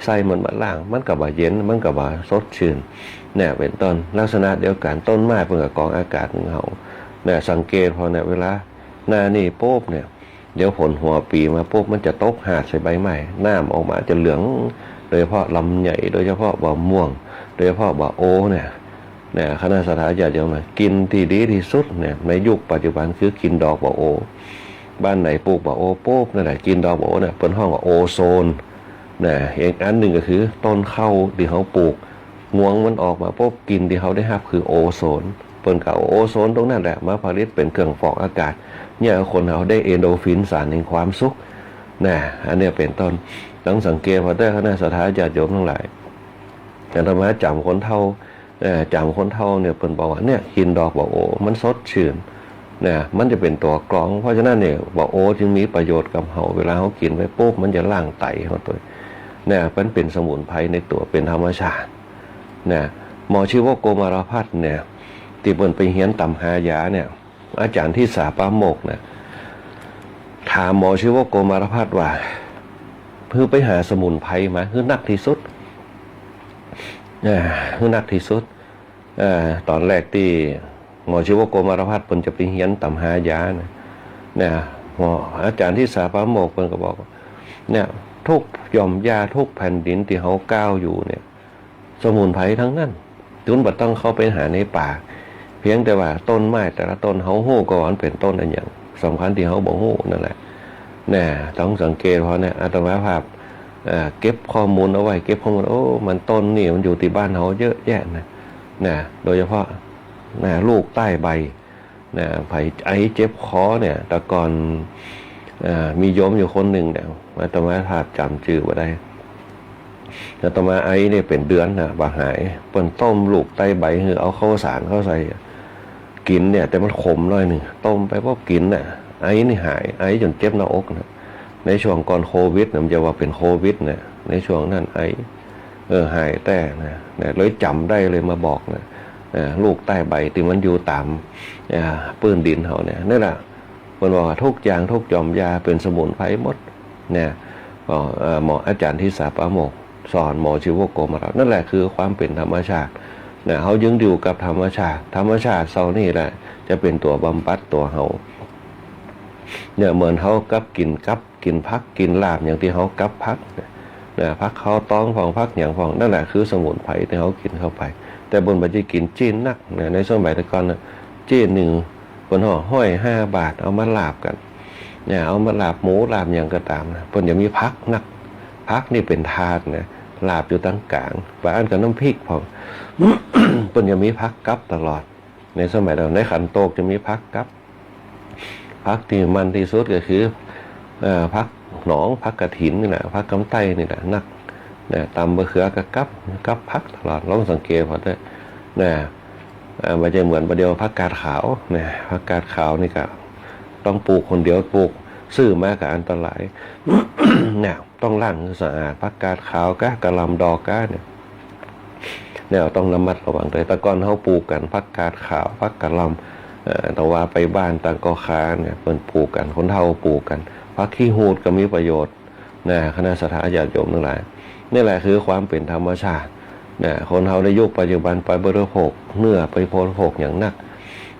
ไส้มันมาล้าง มันก็บ่เย็น มันก็บ่สดชื่น เนี่ย เป๋นต้น ลักษณะเดียวกั๋น ต้นไม้เปิ้นก็กรองอากาศหื้อเฮา เนี่ย สังเกตผ่อเนี่ย เวลาหน้านี่ปุ๊บเนี่ย เดี๋ยวฝนหัวปี๋มาปุ๊บ มันจะตกหาดใส่ใบไม้ น้ำออกมาจะเหลือง โดยเฉพาะลำไย โดยเฉพาะบ่าม่วง โดยเฉพาะบ่าโอเนี่ย เนี่ย คณะศรัทธาญาติโยมนะ กินตี้ดีตี้สุดเนี่ย ในยุคปัจจุบันคือกิ๋นดอกบ่าโอ บ้านไหนปลูกบ่าโอปุ๊บ นั่นแหละ กิ๋นดอกบ่าโอเนี่ย เปิ้นฮ้องว่าโอโซน นะ อีกอันนึ่งก็คือต้นข้าวตี้เฮาปลูก งวงมันออกมาปุ๊บ กลิ่นตี้เฮาได้ฮับคือโอโซน เปิ้นก็เอาโอโซนตรงนั้นแหละมาผลิตเป๋นเครื่องฟอกอากาศ เยียะหื้อคนเฮาได้เอนโดรฟิน สารแห่งความสุข นะ อันเนี้ยเป๋นต้น ลองสังเกตผ่อเต๊อะ คณะศรัทธาญาติโยมตังหลาย อาตมาจ๋ำคนเฒ่า เอ่อ จ๋ำคนเฒ่าเนี่ย เปิ้นบอกว่า เนี่ย กิ๋นดอกบ่าโอ มันสดชื่น นะ มันจะเป๋นตั๋วกรอง เพราะฉะนั้นเนี่ย บ่าโอจึงมีประโยชน์กับเฮา เวลาเฮากิ๋นไปปุ๊บ มันจะล้างไตเฮาตวย นะ มันเป๋นสมุนไพรในตั๋ว เป๋นธรรมชาติ นะ หมอชีวก โกมารพัฒน์เนี่ย ตี้เปิ้นไปเฮียนต๋ามหายาเนี่ย อาจ๋ารย์ทิสา ปาโมกข์เนี่ย ถามหมอชีวก โกมารพัฒน์ว่า หื้อไปหาสมุนไพรมา หื้อนักตี้สุด อ่า หื้อนักตี้สุด อ่า ต๋อนแรกตี้หมอชีวก โกมารพัฒน์เปิ้นจะไปเฮียนต๋ามหายานะ นะ หมอ อาจ๋ารย์ทิสา ปาโมกข์เปิ้นก็บอกว่า เนี่ย ทุกหย่อมหญ้าทุกแผ่นดินตี้เฮาก้าวอยู่เนี่ย สมุนไพรตังนั้น จุนบ่ต้องเข้าไปหาในป่า เพียงแต่ว่าต้นไม้แต่ละต้นเฮาฮู้ก่อนเป๋นต้นอะหยัง สำคัญตี้เฮาบ่ฮู้นั่นแหละ น่ะ ต้องสังเกต เพราะเนี่ย อาตมาภาพ เอ่อ เก็บข้อมูลเอาไว้ เก็บข้อมูล โอ้ มันต้นนี่มันอยู่ตี้บ้านเฮาเยอะแยะนะ น่ะ โดยเฉพาะ น่ะ ลูกใต้ใบ น่ะ ใผไอเจ็บคอเนี่ย แต่ก่อน เอ่อ มีโยมอยู่คนนึ่งเนี่ย อาตมาภาพจ๋ำจื้อบ่ได้ อาตมาไอเนี่ยเป๋นเดือนน่ะ บ่หาย เปิ้นต้มลูกใต้ใบหื้อ เอาข้าวสารเข้าใส่ กิ๋นเนี่ย แต่มันขมหน้อยนึ่ง ต้มไปปุ๊บกิ๋นน่ะ ไอนี่หาย ไอจ๋นเจ็บหน้าอกน่ะ ในช่วงก่อนโควิดน่ะ มันจะว่าเป๋นโควิดน่ะ ในช่วงนั้นไอ เออ หายแต๊นะ น่ะ เลยจ๋ำได้เลยมาบอกน่ะ เอ่อ ลูกใต้ใบตี้มันอยู่ต๋าม เอ่อ ปื้นดินเฮาเนี่ย นั่นแหละ เปิ้นบอกว่าทุกอย่างทุกหย่อมหญ้าเป๋นสมุนไพรหมด น่ะ ก็ เอ่อ หมออาจ๋ารย์ทิสาปาโมกข์ สอนหมอชีวกโกมาราว นั่นแหละคือความเป๋นธรรมชาติ น่ะ เฮายึงอยู่กับธรรมชาติ ธรรมชาติเฮานี่แหละ จะเป๋นตั๋วบำบัดตั๋วเฮา เนี่ย เหมือนเฮากับกิ๋นกับ กิ๋นผัก กิ๋นลาบ อย่างตี้เฮากับผัก น่ะ ผักขาวตองพ่อง ผักหยังพ่อง นั่นแหละคือสมุนไพรตี้เฮากิ๋นเข้าไป แต่เปิ้นบ่ได้กิ๋นจี๊นนัก น่ะ ในสมัยแต่ก่อนน่ะ จี๊นนึ่ง เปิ้นฮ้อง ฮ้อยห้าบาท เอามาลาบกั๋น เนี่ย เอามาลาบหมู ลาบหยังก็ต๋ามนะ เปิ้นจะมีผักนัก ผักนี่เป๋นถาดนะ ลาบอยู่ตังก๋าง บางอันก็น้ำพริกพ่อง เปิ้นจะมีผักกับตลอด ในสมัยนั้น ในขันโตกจะมีผักกับ ผักตี้มันตี้สุดก็คือ เอ่อ ผักหนอง ผักกระถินนี่แหละ ผักกำไต้นี่แหละ นัก เนี่ย ต๋ำบ่าเขือก็กับ กับผักตลอด ลองสังเกตผ่อนเต๊อะ เนี่ย เอ่อ บ่ใจ้เหมือนบ่าเดี่ยวผักกาดขาว เนี่ย ผักกาดขาวนี่ก็ต้องปลูกคนเดียว ปลูก ซื้อมาก็อันตราย เนี่ย ต้องล้างหื้อสะอาด ผักกาดขาวก้า กะหล่ำดอกก้าเนี่ย เนี่ย ต้องระมัดระวังตวย แต่ก่อนเฮาปลูกกั๋น ผักกาดขาว ผักกะหล่ำ เอ่อ แต่ว่าไปบ้านต่างก็คาเนี่ย เปิ้นปลูกกั๋น คนเฒ่าปลูกกั๋น ผักขี้หูดก็มีประโยชน์ น่ะ คณะศรัทธาญาติโยมตังหลาย นี่แหละคือความเป๋นธรรมชาติ น่ะ คนเฮาในยุคปัจจุบันไปบริโภคเนื้อ ไปบริโภคอย่างนัก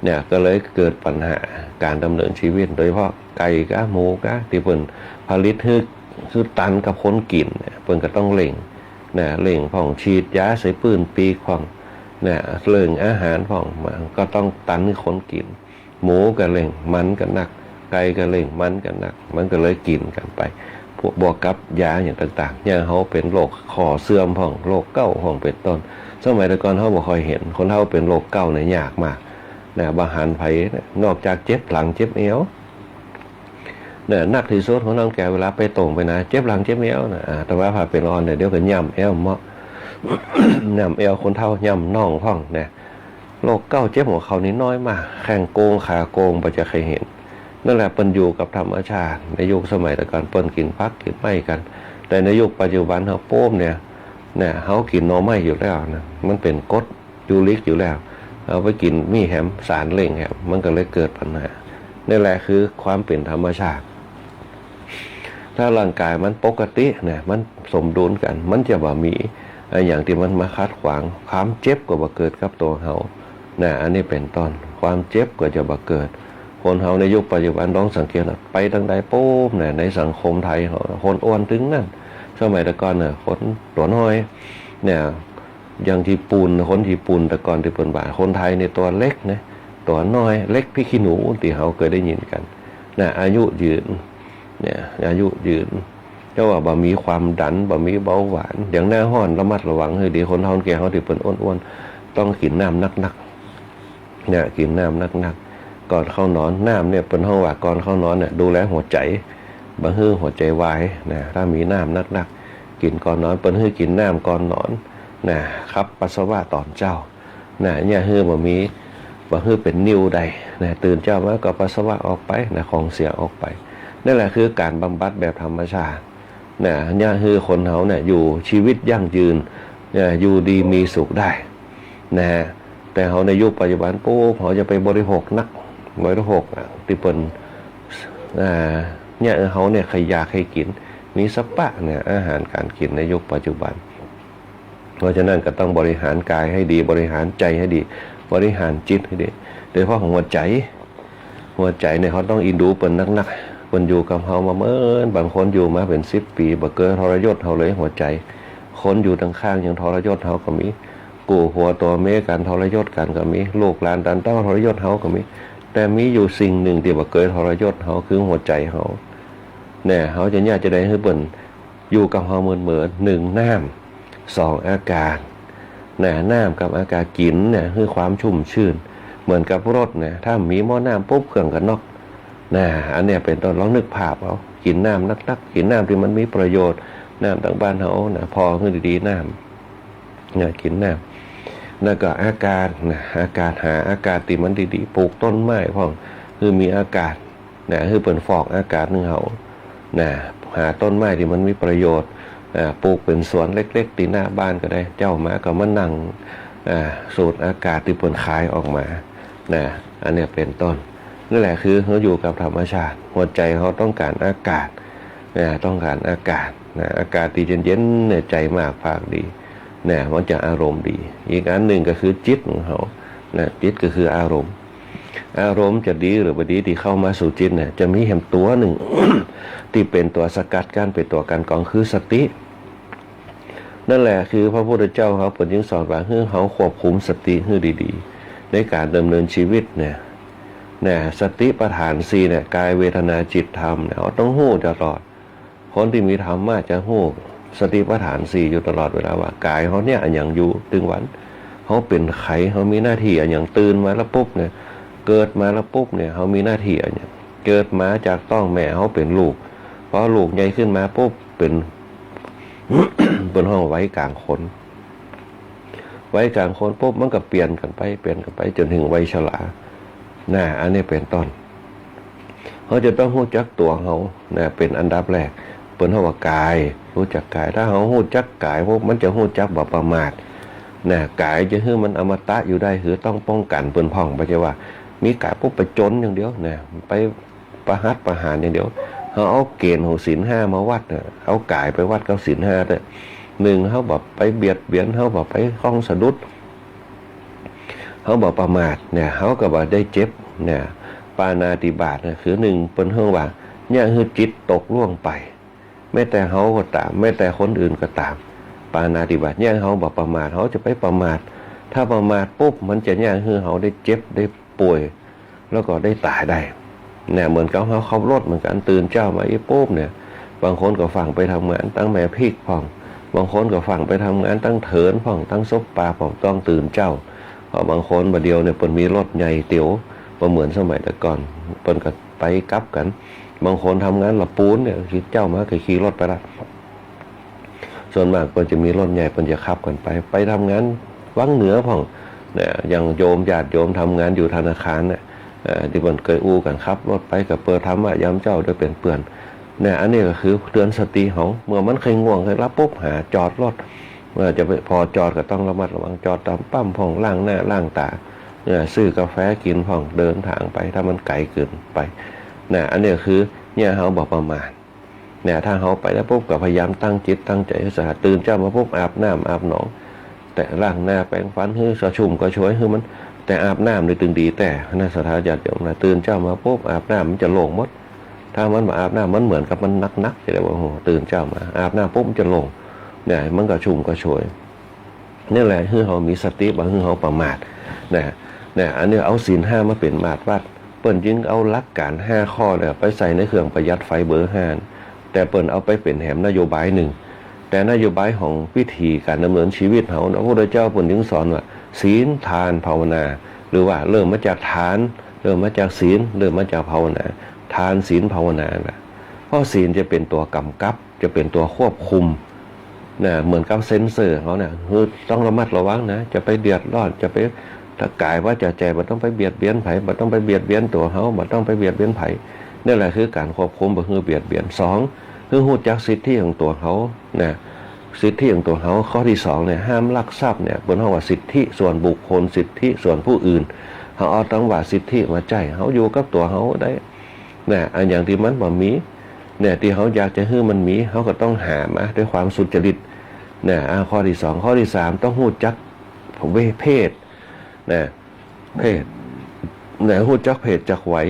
เนี่ย ก็เลยเกิดปัญหาก๋านดำเนินชีวิต โดยเฉพาะไก่ก้า หมูก้า ตี้เปิ้นผลิตหื้อ หื้อตันกับคนกิ๋นเนี่ย เปิ้นก็ต้องเร่ง น่ะ เร่งพ่อง ฉีดยาใส่ปื้นปีกพ่อง น่ะ เร่งอาหารพ่อง มันก็ต้องตันหื้อคนกิ๋น หมูก็เร่ง มันก็นัก ไก่ก็เร่ง มันก็นัก มันก็เลยกิ๋นกั๋นไป บวกกับยาอย่างต่างๆ อย่างเฮาเป๋นโรคข้อเสื่อมพ่อง โรคเก๊าพ่องเป๋นต้น สมัยแต่ก่อนเฮาบ่ค่อยหัน คนเฮาเป๋นโรคเก๊าเนี่ยยากมาก น่ะ บ่หันใผ นอกจากเจ็บหลังเจ็บเอว เนี่ย นักตี้สุดของน้องแก้ว เวลาไปโต่งไปนา เจ็บหลังเจ็บเอวน่ะ อ่า แต่ว่าถ้าเป๋นอ่อนเนี่ย เดี๋ยวก็ย่ำแอวเมาะ ย่ำแอวคนเฒ่า ย่ำน่องพ่อง เนี่ย โรคเก๊าเจ็บหัวเข่านี่น้อยมาก แข้งโกง ขาโกง บ่จะใค่หัน นั่นแหละ เปิ้นอยู่กับธรรมชาติ ในยุคสมัยแต่ก่อนเปิ้นกิ๋นผักกิ๋นไม้กั๋น แต่ในยุคปัจจุบันเฮาปุ๊บเนี่ย เนี่ย เฮากิ๋นหน่อไม้อยู่แล้วนะ มันเป๋นกรด ยูริกอยู่แล้ว เอาไปกิ๋นมีแหม สารเร่งแหม มันก็เลยเกิดปัญหา นี่แหละคือความเป๋นธรรมชาติ ถ้าร่างกายมันปกตินะ มันสมดุลกั๋น มันจะบ่มีอะหยังตี้มันมาขัดขวาง ความเจ็บก็บ่เกิดกับตั๋วเฮานะ อันนี้เป๋นต้น ความเจ็บก็จะบ่เกิด คนเฮาในยุคปัจจุบันลองสังเกตนะ ไปตางใดปุ๊บนะ ในสังคมไทยเฮา คนอ้วนตึงนั้น สมัยแต่ก่อนน่ะ คนตั๋วน้อย เนี่ย อย่างญี่ปุ่น คนญี่ปุ่นแต่ก่อนตี้เปิ้นว่า คนไทยนี่ตั๋วเล็กนะ ตั๋วน้อย เล็กพริกขี้หนู ตี้เฮาเกยได้ยินกั๋น น่ะ อายุยืน เนี่ย อายุยืน เพราะว่าบ่มีความดัน บ่มีเบาหวาน อย่างหน้าฮ้อนระมัดระวังหื้อดี คนเฒ่าคนแก่เฮาตี้เปิ้นอ้วนๆ ต้องกิ๋นน้ำนักๆ เนี่ย กิ๋นน้ำนักๆ ก่อนเข้านอน น้ำเนี่ย เปิ้นฮ้องว่าก่อนเข้านอนเนี่ย ดูแลหัวใจ๋ บ่หื้อหัวใจ๋วายนะ ถ้ามีน้ำนักๆ กิ๋นก่อนนอน เปิ้นหื้อกิ๋นน้ำก่อนนอนนะ ขับปัสสาวะต๋อนเจ๊านะ อย่าหื้อบ่มี บ่หื้อเป๋นนิ่วใดนะ ตื่นเจ๊ามาก็ปัสสาวะออกไปนะ ของเสียออกไป นั่นแหละคือก๋านบำบัดแบบธรรมชาติ นะ เนี่ย หื้อคนเฮาเนี่ย อยู่ชีวิตยั่งยืน เนี่ย อยู่ดีมีสุขได้ นะฮะ แต่เฮาในยุคปัจจุบันปุ๊บ เฮาจะไปบริโภคนัก บริโภคตี้เปิ้น อ่า เนี่ย เฮาเนี่ย ใค่อยากใค่กิ๋น มีสะปะเนี่ย อาหารก๋านกิ๋นในยุคปัจจุบัน เพราะฉะนั้นก็ต้องบริหารกายหื้อดี บริหารใจ๋หื้อดี บริหารจิตหื้อดี โดยเฉพาะหัวใจ๋ หัวใจ๋เนี่ย เฮาต้องอินดูเปิ้นนัก เปิ้นอยู่กับเฮามาเมิน บางคนอยู่มาเป๋นสิบปี๋ บ่เกยทรยศเฮาเลยหัวใจ๋ คนอยู่ตังข้างยังทรยศเฮาก็มี กู้หัวตั๋วเมียกั๋นทรยศกั๋นก็มี ลูกหลานตานเต้าทรยศเฮาก็มี แต่มีอยู่สิ่งนึ่งตี้บ่เกยทรยศเฮา คือหัวใจ๋เฮา แน่ เฮาจะเยียะจาใดหื้อเปิ้นอยู่กับเฮาเมินๆ นึ่ง น้ำ สอง อากาศ นะ น้ำกับอากาศ กิ๋นเนี่ยหื้อความชุ่มชื่น เหมือนกับรถนะ ถ้าบ่มีหม้อน้ำปุ๊บ เครื่องก็น็อกนะ อันเนี้ยเป๋นต้น ลองนึกภาพเอา กิ๋นน้ำนักๆ กิ๋นน้ำตี้มันมีประโยชน์ น้ำตังบ้านเฮานะ ผ่อหื้อดีๆ น้ำนะ กิ๋นน้ำ แล้วก็อากาศนะ อากาศ หาอากาศตี้มันดีๆ ปลูกต้นไม้พ่อง หื้อมีอากาศ นะ หื้อเปิ้นฟอกอากาศหื้อเฮา นะ หาต้นไม้ตี้มันมีประโยชน์ อ่า ปลูกเป๋นสวนเล็กๆ ตี้หน้าบ้านก็ได้ เจ๊ามาก็มานั่ง อ่า สูดอากาศตี้เปิ้นขายออกมา นะ อันเนี้ยเป๋นต้น นั่นแหละคือเฮาอยู่กับธรรมชาติ หัวใจ๋เฮาต้องก๋านอากาศ นะ ต้องก๋านอากาศ นะ อากาศตี้เย็นๆ เนี่ย ใจ๋มากปากดี นะ มันจะอารมณ์ดี อีกอันนึ่งก็คือจิตของเฮา นะ จิตก็คืออารมณ์ อารมณ์จะดีหรือบ่ดีตี้เข้ามาสู่จิตเนี่ย จะมีแหมตั๋วนึ่ง ตี้เป๋นตั๋วสกัดกั้น เป๋นตั๋วกลั่นกรอง คือสติ นั่นแหละคือพระพุทธเจ้าเฮาเปิ้นจึงสอนว่าหื้อเฮาควบคุมสติหื้อดีๆ ในก๋านดำเนินชีวิตเนี่ย เนี่ย สติปัฏฐานสี่เนี่ย กาย เวทนา จิต ธรรมเนี่ย เฮาต้องฮู้ตลอด คนตี้มีธรรมะจะฮู้สติปัฏฐานสี่อยู่ตลอดเวลาว่า ก๋ายเฮาเนี่ยอะหยังอยู่ตึงวัน เฮาเป๋นใผ เฮามีหน้าตี้อะหยัง ตื่นมาแล้วปุ๊บเนี่ย เกิดมาแล้วปุ๊บเนี่ย เฮามีหน้าตี้อะหยัง เกิดมาจากต๊องแม่เฮาเป๋นลูก พอลูกใหญ่ขึ้นมาปุ๊บเป๋น เปิ้นฮ้องวัยก๋างคน วัยก๋างคนปุ๊บมันก็เปลี่ยนกั๋นไป เปลี่ยนกั๋นไปจ๋นเถิงวัยชรา นะ อันนี้เป๋นต้น เฮาจะต้องฮู้จักตั๋วเฮา นะ เป๋นอันดับแรก เปิ้นฮ้องว่ากาย ฮู้จักกาย ถ้าเฮาฮู้จักกายปุ๊บ มันจะฮู้จักบ่ประมาท นะ กายจะหื้อมันอมตะอยู่ได้ คือต้องป้องกั๋นเปิ้นพ่อง บ่ใจ้ว่ามีกายปุ๊บไปจ๋นอย่างเดียว นะ ไปประหัตประหารอย่างเดียว เฮาเอาเก๋ณฑ์ของศีลห้ามาวัด นะ เอากายไปวัดกับศีลห้าเต๊อะ นึ่ง เฮาบ่ไปเบียดเบียน เฮาบ่ไปข้องสะดุด เฮาบ่ประมาทเนี่ย เฮาก็บ่ได้เจ็บเนี่ย ปาณาติบาตเนี่ย คือนึ่ง เปิ้นฮ้องว่า เยียะหื้อจิตตกล่วงไป แม้แต่เฮาก็ต๋าม แม้แต่คนอื่นก็ต๋าม ปาณาติบาต เยียะหื้อเฮาบ่ประมาท เฮาจะไปประมาท ถ้าประมาทปุ๊บ มันจะเยียะหื้อเฮาได้เจ็บ ได้ป่วย แล้วก็ได้ต๋ายได้ เนี่ย เหมือนกับเฮาขับรถเหมือนกั๋น ตื่นเจ๊ามาอี้ปุ๊บเนี่ย บางคนก็ฟั่งไปทำงานตังแม่พิกพ่อง บางคนก็ฟั่งไปทำงานตังเถินพ่อง ตังซบปาพ่อง ต้องตื่นเจ๊า เพราะบางคนบ่าเดี่ยวเนี่ยเปิ้นมีรถใหญ่เตียว บ่เหมือนสมัยแต่ก่อน เปิ้นก็ไปกลับกั๋น บางคนทำงานละปูนเนี่ย เจ๊ามาก็ขี่รถไปละ ส่วนมากเปิ้นจะมีรถใหญ่ เปิ้นจะขับกั๋นไป ไปทำงานวังเหนือพ่อง เนี่ย อย่างโยมญาติโยมทำงานอยู่ธนาคารเนี่ย เอ่อ ตี้เปิ้นเกยอู้กั๋น ขับรถไปก็เปิดธรรมะยามเจ๊าด้วยเป๋นเปื้อน เนี่ย อันนี้ก็คือเตื๋อนสติเฮา เมื่อมันใค่ง่วงใค่หลับปุ๊บ หาจอดรถ เมื่อจะไป พอจอดก็ต้องระมัดระวัง จอดต๋ามปั๊มพ่อง ล้างหน้าล้างต๋า เนี่ย ซื้อกาแฟกิ๋นพ่อง เดินตางไป ถ้ามันไก๋เกินไป เนี่ย อันนี้ก็คือเยียะหื้อเฮาบ่ประมาท เนี่ย ถ้าเฮาไปแล้วปุ๊บ ก็พยายามตั้งจิตตั้งใจ๋หื้อสะอาด ตื่นเจ๊ามาปุ๊บ อาบน้ำอาบหนอง แต่ล้างหน้าแปรงฟันหื้อกระชุ่มกระชวยหื้อมัน แต่อาบน้ำนี่ตึงดีแต๊ นะ ศรัทธาญาติโยมนะ ตื่นเจ๊ามาปุ๊บ อาบน้ำมันจะโล่งหมด ถ้ามันบ่อาบน้ำ มันเหมือนกับมันหนักๆ จะได้ว่า โอ้โห ตื่นเจ๊ามา อาบน้ำปุ๊บมันจะโล่ง เนี่ย มันกระชุ่มกระชวย นี่แหละ หื้อเฮามีสติ บ่หื้อเฮาประมาท นะ นะ อันนี้เอาศีลห้ามาเป๋นมาตรวัด เปิ้นจึงเอาหลักก๋านห้าข้อเนี่ยไปใส่ในเครื่องประหยัดไฟเบอร์ห้า แต่เปิ้นเอาไปเป๋นแหมนโยบายนึ่ง แต่นโยบายของวิถีก๋านดำเนินชีวิตเฮานะ พระพุทธเจ้าเปิ้นจึงสอนว่า ศีล ทาน ภาวนา หรือว่าเริ่มมาจากทาน เริ่มมาจากศีล เริ่มมาจากภาวนา ทาน ศีล ภาวนานะ เพราะศีลจะเป๋นตั๋วก๋ำกับ จะเป๋นตั๋วควบคุม นะ เหมือนกับเซ็นเซอร์เฮาเนี่ย คือต้องระมัดระวังนะ จะไปเดือดร้อน จะไป ถ้ากาย วาจา ใจ๋ บ่ต้องไปเบียดเบียนใผ บ่ต้องไปเบียดเบียนตั๋วเฮา บ่ต้องไปเบียดเบียนใผ นี่แหละคือก๋านควบคุม บ่หื้อเบียดเบียน สอง คือฮู้จักสิทธิของตั๋วเฮา นะ สิทธิของตั๋วเฮา ข้อตี้สองเนี่ย ห้ามลักทรัพย์เนี่ย เปิ้นฮ้องว่าสิทธิส่วนบุคคล สิทธิส่วนผู้อื่น เฮาเอาตางว่าสิทธิมาใจ๊ เฮาอยู่กับตั๋วเฮาได้ นะ อันอย่างตี้มันบ่มี เนี่ย ตี้เฮาอยากจะหื้อมันมี เฮาก็ต้องหามาด้วยความสุจริต นะ อ่า ข้อตี้สอง ข้อตี้สาม ต้องฮู้จักเพศ นะ เพศ นะ ฮู้จักเพศจักวัย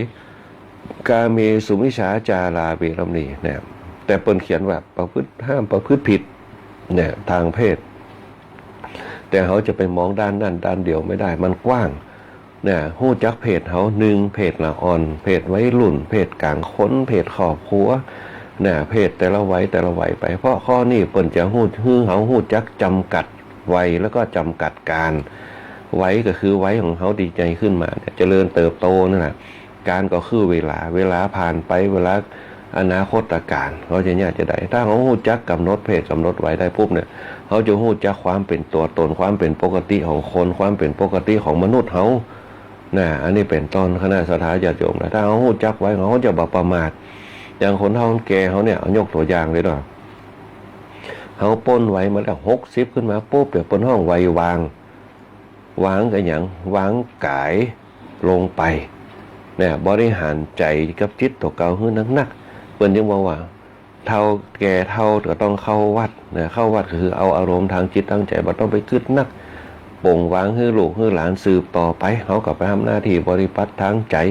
กาเมสุมิจฉาจาราเวรมณี เนี่ย แต่เปิ้นเขียนว่าประพฤติ ห้ามประพฤติผิด เนี่ย ตางเพศ แต่เฮาจะไปมองด้านนั้นด้านเดียวไม่ได้ มันกว้าง เนี่ย ฮู้จักเพศเฮา นึ่ง เพศละอ่อน เพศวัยรุ่น เพศก๋างคน เพศครอบครัว เนี่ย เพศแต่ละวัยแต่ละวัยไป เพราะข้อนี้เปิ้นจะฮู้ หื้อเฮาฮู้จักจ๋ำกัดวัย แล้วก็จ๋ำกัดก๋าน วัยก็คือวัยของเฮาตี้ใหญ่ขึ้นมาเนี่ย เจริญเติบโตนั่นแหละ ก๋านก็คือเวลา เวลาผ่านไป เวลาอนาคตก๋าน เฮาจะเนี่ยจะได้ ถ้าเฮาฮู้จักก๋ำหนดเพศก๋ำหนดวัยได้ปุ๊บเนี่ย เฮาจะฮู้จักความเป๋นตั๋วตน ความเป๋นปกติของคน ความเป๋นปกติของมนุษย์เฮา นะ อันนี้เป๋นต้น คณะศรัทธาญาติโยมนะ ถ้าเฮาฮู้จักไว้ เฮาจะบ่ประมาท อย่างคนเฒ่าคนแก่เฮาเนี่ย เอายกตั๋วอย่างเลยเนาะ เฮาป๊นวัยมาแล้ว หกสิบขึ้นมาปุ๊บเนี่ย เปิ้นฮ้องวัยวาง วางกะหยัง วางก๋ายลงไป เนี่ย บริหารใจ๋กับจิตตั๋วเก่าหื้อนักๆ เปิ้นจึงบอกว่า เฒ่าแก่เฒ่าก็ต้องเข้าวัด นะ เข้าวัดก็คือเอาอารมณ์ตางจิตตางใจ๋ บ่ต้องไปกึ๊ดนัก ปล่อยวางหื้อลูกหื้อหลานสืบต่อไป เฮาก็ไปทำหน้าตี้ปฏิบัติตางใจ๋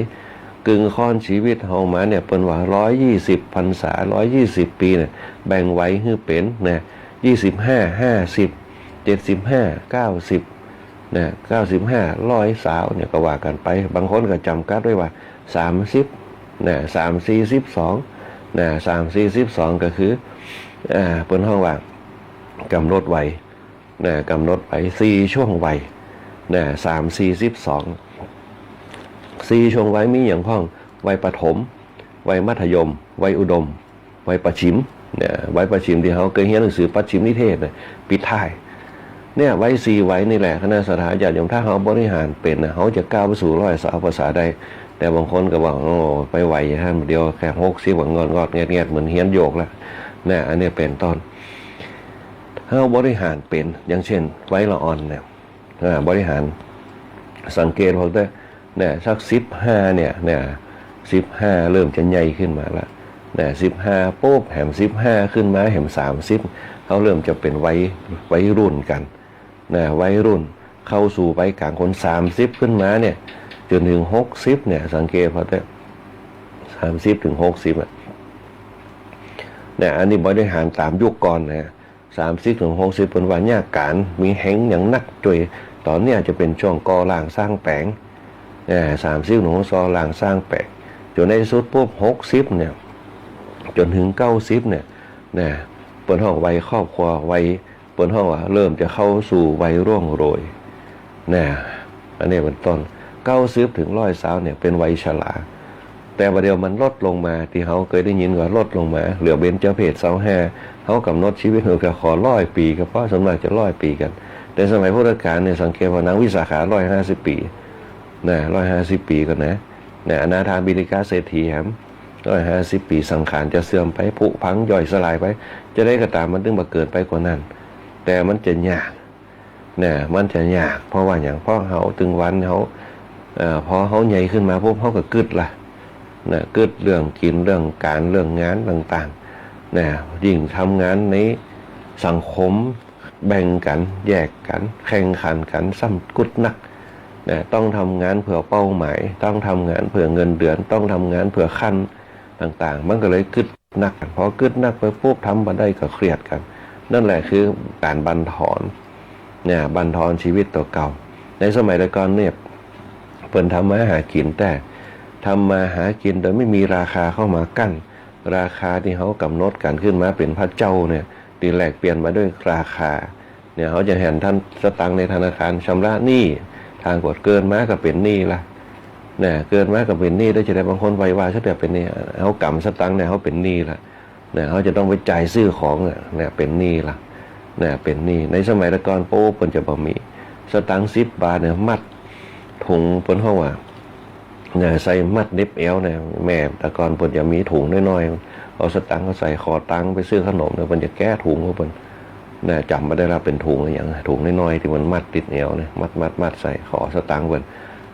กึ่งค่อนชีวิตเฮามาเนี่ย เปิ้นว่าร้อยยี่สิบพรรษา ร้อยยี่สิบปี๋เนี่ย แบ่งวัยหื้อเป๋น นะ ยี่สิบห้า ห้าสิบ เจ็ดสิบห้า เก้าสิบ นะ เก้าสิบห้า ร้อยซาวเนี่ย ก็ว่ากั๋นไป บางคนก็จ๋ำกัดไว้ว่า สามสิบ นะ สามสี่สิบสอง นะ สามสี่สิบสอง ก็คือ อ่า เปิ้นฮ้องว่า ก๋ำหนดวัย นะ ก๋ำหนดวัย สี่ช่วงวัย นะ สามสี่สิบสอง สี่ช่วงวัยมีหยังพ่อง วัยประถม วัยมัธยม วัยอุดม วัยประถม เนี่ย วัยประถมตี้เฮาเกยเฮียนหนังสือประถมนิเทศเนี่ย ปิดท้าย เนี่ย วัยสี่วัยนี่แหละ คณะศรัทธาญาติโยม ถ้าเฮาบริหารเป๋นนะ เฮาจะก้าวไปสู่ร้อยซาวพรรษาได้ แต่บางคนก็ว่า โอ้ ไปไหวฮะ เดี๋ยวแค่หกสิบก็งอดๆแงดๆ เหมือนเฮียนโยกแล้ว นะ อันนี้เป๋นต้น เฮาบริหารเป๋น อย่างเช่น วัยละอ่อนเนี่ย อ่า บริหาร สังเกตพวกเต้อ เนี่ย สักสิบห้าเนี่ย เนี่ย สิบห้าเริ่มจะใหญ่ขึ้นมาละ เนี่ย สิบห้าปุ๊บ แหมสิบห้าขึ้นมา แหมสามสิบ เฮาเริ่มจะเป๋นวัย วัยรุ่นกั๋น เนี่ย วัยรุ่น เข้าสู่วัยก๋างคน สามสิบขึ้นมาเนี่ย จ๋นเถิงหกสิบเนี่ย สังเกตพอเต้อ สามสิบเถิงหกสิบอะ เนี่ย อันนี้บริหารต๋ามยุคก่อนนะ สามสิบเถิงหกสิบ เปิ้นว่าเยียะก๋าน มีแฮงอย่างนักจ้วย ต๋อนเนี้ยจะเป๋นช่วงก่อร่างสร้างแป๋ง เนี่ย สามสิบเถิงก่อร่างสร้างแป๋ง จ๋นในสุดปุ๊บ หกสิบเนี่ย จ๋นเถิงเก้าสิบเนี่ย เนี่ย เปิ้นฮ้องวัยครอบครัว วัย เปิ้นฮ้องว่าเริ่มจะเข้าสู่วัยร่วงโรย เนี่ย อันนี้เป๋นต้น เก้าสิบเถิงร้อยซาวเนี่ย เป๋นวัยชรา แต่ว่าเดี๋ยวมันลดลงมา ตี้เฮาเกยได้ยินว่าลดลงมา เหลือเบญจเพสซาวห้า เฮากำหนดชีวิตเฮาก็ขอร้อยปี๋ก็พอ ส่วนมากจะร้อยปี๋กั๋น แต่สมัยพุทธกาลเนี่ย สังเกตว่าหนังวิสาขาร้อยห้าสิบปี๋ นะ ร้อยห้าสิบปี๋ก่อนนะ นะ อนาถาบิณฑิกะเศรษฐีแหม ร้อยห้าสิบปี๋ สังขารจะเสื่อมไป ผุพัง ย่อยสลายไป จะใดก็ต๋าม มันตึงบ่เกินไปกว่านั้น แต่มันจะยาก นะ มันจะยาก เพราะว่าหยัง เพราะเฮาตึงวันเฮา เอ่อ พอเฮาใหญ่ขึ้นมาปุ๊บ เฮาก็กึ๊ดละ นะ กึ๊ดเรื่องกิ๋น เรื่องก๋าน เรื่องงานต่างๆ นะ ยิ่งทำงานในสังคม แบ่งกั๋น แยกกั๋น แข่งขันกั๋น ซ้ำกึ๊ดนัก นะ ต้องทำงานเพื่อเป้าหมาย ต้องทำงานเพื่อเงินเดือน ต้องทำงานเพื่อขั้นต่างๆ มันก็เลยกึ๊ดนัก พอกึ๊ดนักไปปุ๊บ ทำบ่ได้ก็เครียดกั๋น นั่นแหละคือก๋านบั่นทอน เนี่ย บั่นทอนชีวิตตั๋วเก่า ในสมัยแต่ก่อนเนี่ย เปิ้นทำมาหากิ๋น แต่ทำมาหากิ๋นโดยไม่มีราคาเข้ามากั้น ราคาตี้เฮากำหนดกั๋นขึ้นมาเป๋นพระเจ้าเนี่ย ตี้แลกเปลี่ยนมาด้วยราคา เนี่ย เฮาจะหันธน- สตางค์ในธนาคาร ชำระหนี้ ตางก็เกิดมาก็เป๋นหนี้ละ เนี่ย เกิดมาก็เป๋นหนี้ ได้จะใด บางคนไหว้วาซะแต่เป๋นหนี้ เฮากำสตางค์เนี่ย เฮาเป๋นหนี้ละ เนี่ย เฮาจะต้องไปจ่ายซื้อของเนี่ย เนี่ย เป๋นหนี้ละ เนี่ย เป๋นหนี้ ในสมัยแต่ก่อน โป๊ะ เปิ้นจะบ่มี สตางค์สิบบาทเนี่ย มัดถุง เปิ้นฮ้องว่า เนี่ย ใส่มัดเหน็บแอวเนี่ย แม่แต่ก่อนเปิ้นจะมีถุงน้อยๆ เอาสตางค์เข้าใส่ ขอตังค์ไปซื้อขนมเนี่ย เปิ้นจะแกะถุงของเปิ้น นะ จ๋ำบ่ได้ละเป๋นถุงอะหยัง ถุงน้อยๆ ตี้มันมัดติดแอวเนี่ย มัดมัดมัดใส่ ขอสตางค์เปิ้น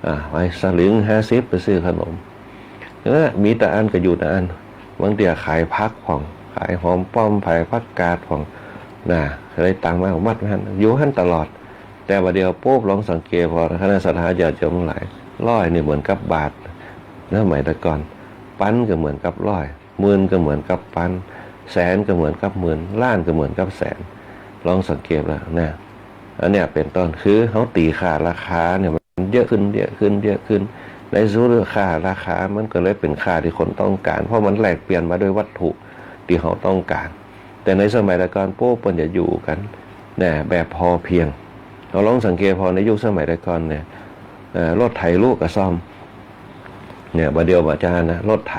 อ่า ไว้สลึงห้าสิบ ไปซื้อขนม เออ มีตะอั้นก็อยู่ตะอั้น บางเตื้อขายผักพ่อง ขายหอมป้อม ขายผักกาดพ่อง นะ ได้ตังค์มา มัดไว้หั้น อยู่หั้นตลอด แต่ว่าเดี๋ยวปุ๊บ ลองสังเกต พอคณะศรัทธาญาติโยมทั้งหลาย ร้อยนี่เหมือนกับบาท นะ สมัยแต่ก่อน ปันก็เหมือนกับร้อย หมื่นก็เหมือนกับปัน แสนก็เหมือนกับหมื่น ล้านก็เหมือนกับแสน ลองสังเกตแล้วนะ อันเนี้ยเป๋นต้น คือเฮาตี๋ค่าราคาเนี่ยมันเยอะขึ้น เยอะขึ้น เยอะขึ้น ในสุดค่าราคามันก็เลยเป๋นค่าตี้คนต้องก๋าน เพราะมันแลกเปลี่ยนมาด้วยวัตถุตี้เฮาต้องก๋าน แต่ในสมัยแต่ก่อนปุ๊บเปิ้นจะอยู่กั๋นนะแบบพอเพียง เฮาลองสังเกตผ่อในยุคสมัยแต่ก่อนเนี่ย เอ่อ รถไถลุก็ซ่อม เนี่ย บ่าเดี่ยวบ่าจานะ รถไถ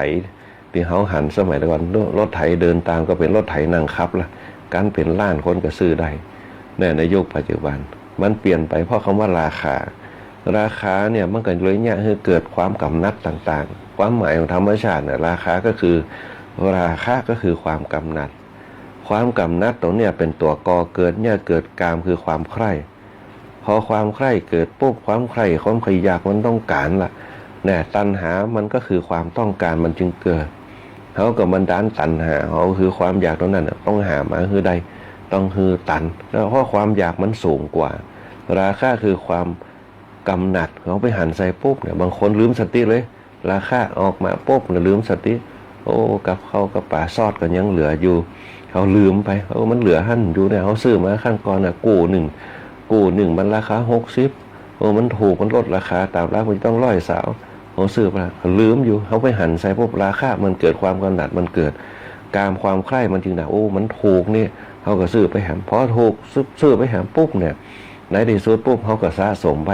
ตี้เฮาหันสมัยแต่ก่อน รถไถเดินตางก็เป๋นรถไถนั่งขับละ กั๋นเป๋นล้านคนก็ซื้อได้ เนี่ย ในยุคปัจจุบันมันเปลี่ยนไปเพราะกำว่าราคา ราคาเนี่ยมันก็เลยเยียะหื้อเกิดความกำหนัดต่างๆ ความหมายของธรรมชาติเนี่ย ราคาก็คือ ราคะก็คือความกำหนัด ความกำหนัดตรงเนี้ยเป๋นตั๋วก่อเกิด เยียะเกิดกามคือความใคร่ พอความใคร่เกิดปุ๊บ ความใคร่ ความใคร่อยากมันต้องก๋านละ เนี่ย ตัณหามันก็คือความต้องก๋านมันจึงเกิด เฮาก็บันดาลตัณหา เฮาคือความอยากตรงนั้นน่ะ ต้องหามาหื้อได้ ต้องหื้อตัน แล้วเพราะความอยากมันสูงกว่า ราคะคือความกำหนัด เฮาไปหันใส่ปุ๊บเนี่ย บางคนลืมสติเลย ราคะออกมาปุ๊บเนี่ยลืมสติ โอ้ กับข้าวกับป๋าซอดก็ยังเหลืออยู่ เฮาลืมไป เออ มันเหลือหั้นอยู่เนี่ย เฮาซื้อมาครั้งก่อนน่ะ กู้หนึ่ง กู้หนึ่งมันราคาหกสิบ โอ้ มันถูก มันลดราคา ต๋ามหลักมันจะต้องร้อยซาว เฮาซื้อไปละ ลืมอยู่ เฮาไปหันใส่ปุ๊บ ราคะมันเกิด ความกำหนัดมันเกิด กามความใคร่มันจึงได้ โอ้ มันถูกนี่ เฮาก็ซื้อไปแหม พอถูก ซื้อ ซื้อไปแหมปุ๊บเนี่ย ในตี้สุดปุ๊บ เฮาก็สะสมไป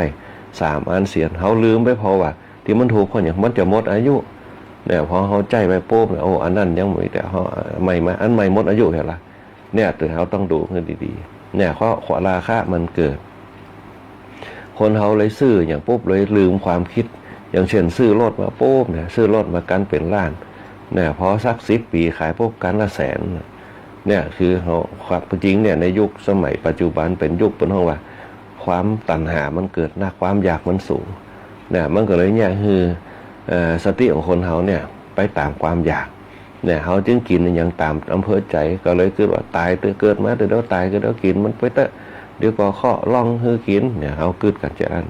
สามอันสี่อัน เฮาลืมไปผ่อว่า ตี้มันถูกผ่อหยัง มันจะหมดอายุ เนี่ย พอเฮาใจ๊ไปปุ๊บเนี่ย โอ้ อันนั้นยังมีแต่ เฮา ใหม่มา อันใหม่หมดอายุแล้วละ เนี่ย ตี้เฮาต้องดูหื้อดีๆ เนี่ย เพราะราคะมันเกิด คนเฮาเลยซื้อหยังปุ๊บเลยลืมความกึ๊ด อย่างเช่น ซื้อรถมาปุ๊บเนี่ย ซื้อรถมากั๋นเป๋นล้าน เนี่ย พอสักสิบปี๋ขายปุ๊บกั๋นละแสน เนี่ย คือเฮา ความจริงเนี่ย ในยุคสมัยปัจจุบันเป๋นยุคเปิ้นฮ้องว่า ความตัณหามันเกิดนัก ความอยากมันสูง เนี่ย มันก็เลยเยียะหื้อ เอ่อ สติของคนเฮาเนี่ย ไปต๋ามความอยาก เนี่ย เฮาจึงกิ๋นอะหยังต๋ามอำเภอใจ๋ ก็เลยกึ๊ดว่าต๋ายเต๊อะ เกิดมาเต๊อะ เดี๋ยวต๋ายก็เดี๋ยวกิ๋นมันไปเต๊อะ เดี๋ยวก็เคาะล่องหื้อกิ๋น เนี่ย เฮากึ๊ดกั๋นจะอั้น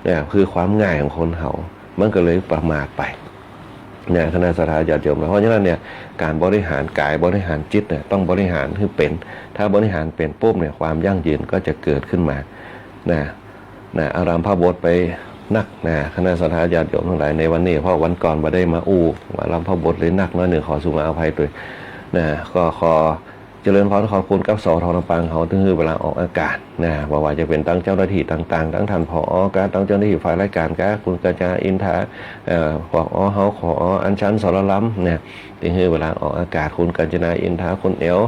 เนี่ย คือความง่ายของคนเฮา มันก็เลยประมาทไป เนี่ย คณะศรัทธาญาติโยม เพราะฉะนั้นเนี่ย ก๋านบริหารก๋าย บริหารจิตเนี่ย ต้องบริหารหื้อเป๋น ถ้าบริหารเป๋นปุ๊บเนี่ย ความยั่งยืนก็จะเกิดขึ้นมา นะ นะ อารัมภบทไปนักนะ คณะศรัทธาญาติโยมตังหลาย ในวันนี้ เพราะวันก่อนบ่ได้มาอู้อารัมภบทเลยนักน้อยนึ่ง ขอสุมาอภัยตวย นะ ก็ขอเจริญพรขอบคุณกับ สท.ลำปาง เฮา ตี้หื้อเวลาออกอากาศนะ บ่ว่าจะเป๋นตังเจ้าหน้าตี้ต่างๆ ตังต้าน ผอ.กา ตังเจ้าหน้าตี้ฝ่ายรายก๋านกา คุณกัญจนา อินทา เอ่อ ผอ.เฮา ผอ.อัญชัน สรลำ นะ ตี้หื้อเวลาออกอากาศ คุณกัญจนา อินทา คุณแอ๋ว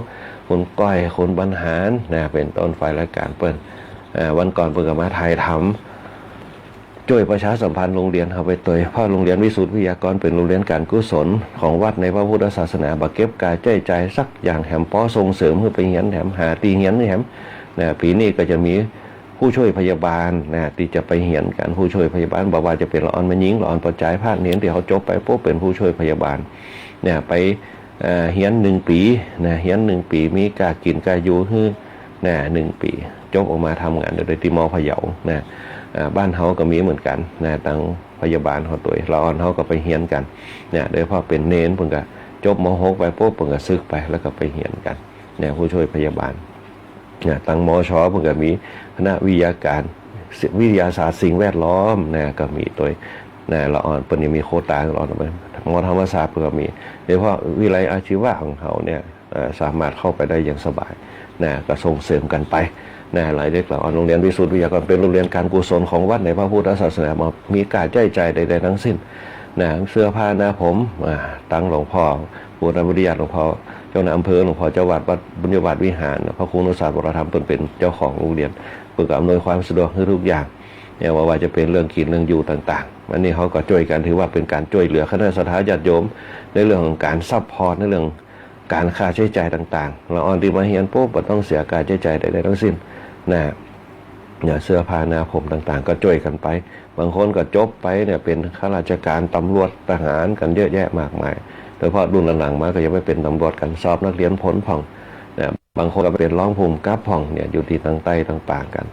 คุณก้อย คุณบรรหาร นะ เป๋นต้น ฝ่ายรายก๋านเปิ้น เอ่อ วันก่อนเปิ้นก็มาถ่ายทำ จ้วยประชาสัมพันธ์โรงเรียนเฮาไปตวย เพราะโรงเรียนวิสุทธิวิทยากรเป๋นโรงเรียนก๋านกุศลของวัดในพระพุทธศาสนา บ่เก็บก๋าใจ๊จ่ายสักอย่างแหม ปอส่งเสริมหื้อไปเฮียนแหม หาตี้เฮียนแหม นะ ปี๋นี้ก็จะมีผู้ช่วยพยาบาล นะ ตี้จะไปเฮียนกั๋น ผู้ช่วยพยาบาล บ่ว่าจะเป๋นละอ่อนแม่ญิง ละอ่อนป้อจาย พระเณรตี้เขาจบไปปุ๊บเป๋นผู้ช่วยพยาบาล เนี่ย ไป เอ่อ เฮียนนึ่งปี๋ นะ เฮียนนึ่งปี๋ มีก๋ากิ๋นก๋าอยู่หื้อ นะ นึ่งปี๋ จบออกมาทำงานได้ตี้ ม.พะเยา นะ เอ่อ บ้านเฮาก็มีเหมือนกั๋น นะ ตังพยาบาลเฮาตวย ละอ่อนเฮาก็ไปเฮียนกั๋น นะ โดยเฉพาะเป๋นเณร เปิ้นก็จบ ม.หก ไปปุ๊บ เปิ้นก็สึกไป แล้วก็ไปเฮียนกั๋น นะ ผู้ช่วยพยาบาล นะ ตัง มช เปิ้นก็มีคณะวิทยาการ วิทยาศาสตร์สิ่งแวดล้อม นะ ก็มีตวย นะ ละอ่อนเปิ้นยังมีโควตา ละอ่อน ม.ธรรมศาสตร์เปิ้นก็มี โดยเฉพาะวิทยาลัยอาชีวะของเฮาเนี่ย เอ่อ สามารถเข้าไปได้อย่างสบาย นะ ก็ส่งเสริมกั๋นไป นะ หลายเด็กละอ่อน โรงเรียนวิสุทธิวิทยากรเป๋นโรงเรียนก๋านกุศลของวัดในพระพุทธศาสนา บ่มีก๋าใจ๊จ่ายใดๆ ตังสิ้น นะ เสื้อผ้าหน้าผม อ่า ตังหลวงพ่อ บูรณาธิการ หลวงพ่อเจ้าคณะอำเภอ หลวงพ่อเจ้าวัดวัดบุญญาบาตรวิหาร พระครูอนุสาสน์วรธรรม เปิ้นเป๋นเจ้าของโรงเรียน เปิ้นก็อำนวยความสะดวกหื้อทุกอย่าง เนี่ย บ่ว่าจะเป๋นเรื่องกิ๋นเรื่องอยู่ต่างๆ อันนี้เฮาก็จ้วยกั๋น ถือว่าเป๋นก๋านจ้วยเหลือคณะศรัทธาญาติโยม ในเรื่องของก๋านซัพพอร์ต ในเรื่องก๋านค่าใจ๊จ่ายต่างๆ ละอ่อนตี้มาเฮียนปุ๊บ บ่ต้องเสียก๋าใจ๊จ่ายใดๆ ตังสิ้น นะ เนี่ย เสื้อผ้าหน้าผมต่างๆ ก็จ้วยกั๋นไป บางคนก็จบไปเนี่ย เป๋นข้าราชการ ตำรวจ ทหารกั๋นเยอะแยะมากมาย โดยเฉพาะรุ่นหลังๆ มาก็ยังไปเป๋นตำรวจกั๋น สอบนักเรียนพ้นพ่อง นะ บางคนก็เป๋นรองผู้กำกับพ่อง เนี่ย อยู่ตี้ตังใต้ตังปางกั๋น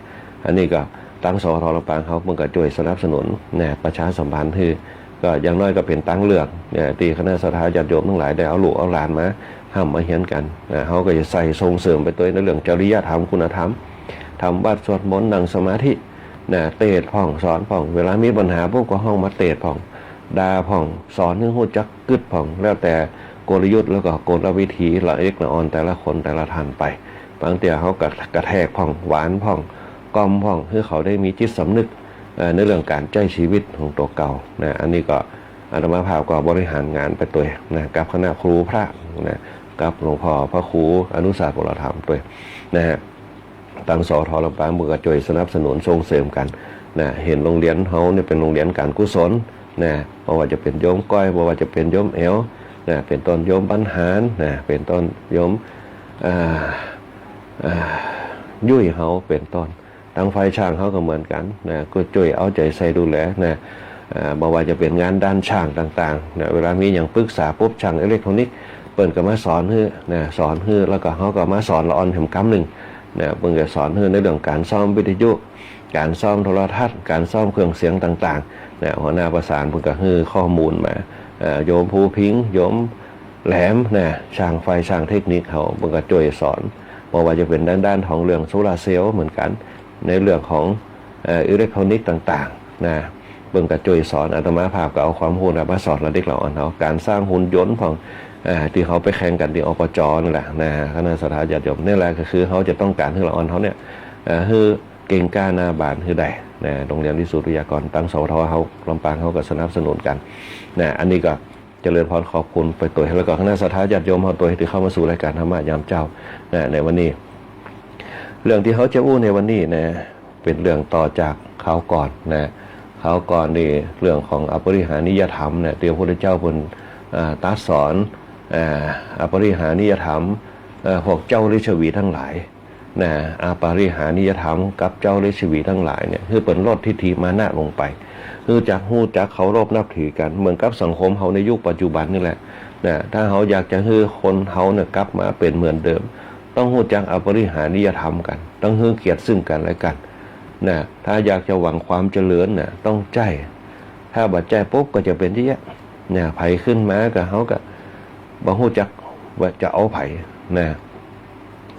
อันนี้ก็ตัง สท.ลำปางเฮา เปิ้นก็จ้วยสนับสนุน นะ ประชาสัมพันธ์หื้อ ก็อย่างน้อยก็เป๋นตางเลือกเนี่ย ตี้คณะศรัทธาญาติโยมตังหลายได้เอาลูกเอาหลานมาฮ่ำมาเฮียนกั๋นนะ เฮาก็จะใส่ส่งเสริมไปตวยในเรื่องจริยธรรม คุณธรรม ทำวัตรสวดมนต์ นั่งสมาธินะ เตสน์พ่อง สอนพ่อง เวลามีปัญหาปุ๊บก็ฮ้องมาเตสน์พ่อง ด่าพ่อง สอนหื้อฮู้จักกึ๊ดพ่อง แล้วแต่กลยุทธ์แล้วก็กลวิธีละเอียดละอ่อนแต่ละคนแต่ละท่านไป บางเตื้อเฮาก็กระแทกพ่อง หวานพ่อง กล่อมพ่อง หื้อเขาได้มีจิตสำนึก เอ่อ ในเรื่องก๋านใจ๊ชีวิตของตั๋วเก่านะ อันนี้ก็อาตมาภาพก็บริหารงานไปตวยนะ กับคณะครูพระนะ กับหลวงพ่อพระครูอนุสาสน์พลธรรมตวยนะฮะ ตัง สท ลำปาง เปิ้นก็จ้วยสนับสนุนส่งเสริมกั๋นนะ หันโฮงเฮียนเฮาเนี่ยเป๋นโฮงเฮียนก๋านกุศลนะ บ่ว่าจะเป๋นโยมก้อย บ่ว่าจะเป๋นโยมแอ๋วนะ เป๋นต้นโยมบรรหารนะ เป๋นต้นโยม อ่า อ่า ยุ้ยเฮาเป๋นต้น ตางฝ่ายช่างเฮาก็เหมือนกั๋นนะ ก็จ้วยเอาใจ๋ใส่ดูแลนะ อ่า บ่ว่าจะเป๋นงานด้านช่างต่างๆ นะ เวลามีหยังปรึกษาปุ๊บ ช่างอิเล็กทรอนิกส์เปิ้นก็มาสอนหื้อนะ สอนหื้อ แล้วก็เฮาก็มาสอนละอ่อนแหมกำนึ่งนะ เปิ้นก็สอนหื้อในเรื่องก๋านซ่อมวิทยุ ก๋านซ่อมโทรทัศน์ ก๋านซ่อมเครื่องเสียงต่างๆ นะ หัวหน้าประสานเปิ้นก็หื้อข้อมูลมา อ่า โยมภูพิงค์ โยมแหลมนะ ช่างไฟ ช่างเทคนิคเฮา เปิ้นก็จ้วยสอน บ่ว่าจะเป๋นด้านๆ ของเรื่องโซลาร์เซลล์เหมือนกั๋น ในเรื่องของ เอ่อ อิเล็กทรอนิกส์ต่างๆ นะ เปิ้นก็จ้วยสอน อาตมาภาพก็เอาความฮู้น่ะมาสอนละเด็กละอ่อนเฮา ก๋านสร้างหุ่นยนต์พ่อง อ่า ตี้เฮาไปแข่งกั๋นตี้ อปจ นั่นแหละนะ คณะศรัทธาญาติโยม นี่แหละก็คือเฮาจะต้องก๋านหื้อละอ่อนเฮาเนี่ย เอ่อ หื้อเก่งกล้าหน้าบานหื้อได้นะ โฮงเฮียนวิสุทธิวิทยากร ตัง สท เฮา ลำปางเฮาก็สนับสนุนกั๋นนะ อันนี้ก็ เจริญพรขอบคุณไปตวย แล้วก็คณะศรัทธาญาติโยมเฮาตวยตี้เข้ามาสู่รายก๋านธรรมะยามเจ๊านะ ในวันนี้ เรื่องตี้เฮาจะอู้ในวันนี้นะ เป๋นเรื่องต่อจากคราวก่อนนะ คราวก่อนนี่เรื่องของอปริหานิยธรรมนะ ตี้พระพุทธเจ้าเปิ้น อ่า ตรัสสอน อ่า อปริหานิยธรรม เอ่อ พวกเจ้าฤๅษวีตังหลาย นะ อปริหานิยธรรมกับเจ้าฤๅษวีตังหลายเนี่ย หื้อเปิ้นลดทิฏฐิมานะลงไป หื้อจักฮู้จักเคารพนับถือกั๋น เหมือนกับสังคมเฮาในยุคปัจจุบันนี่แหละ นะ ถ้าเฮาอยากจะหื้อคนเฮาเนี่ยกลับมาเป๋นเหมือนเดิม ต้องฮู้จักอปริหานิยธรรมกั๋น ต้องหื้อเกียรติซึ่งกั๋นและกั๋น นะ ถ้าอยากจะหวังความเจริญน่ะ ต้องใจ๊ ถ้าบ่ใจ๊ปุ๊บก็จะเป๋นอย่างเงี้ย นะ ใผขึ้นมาก็เฮาก็บ่ฮู้จักว่าจะเอาใผ นะ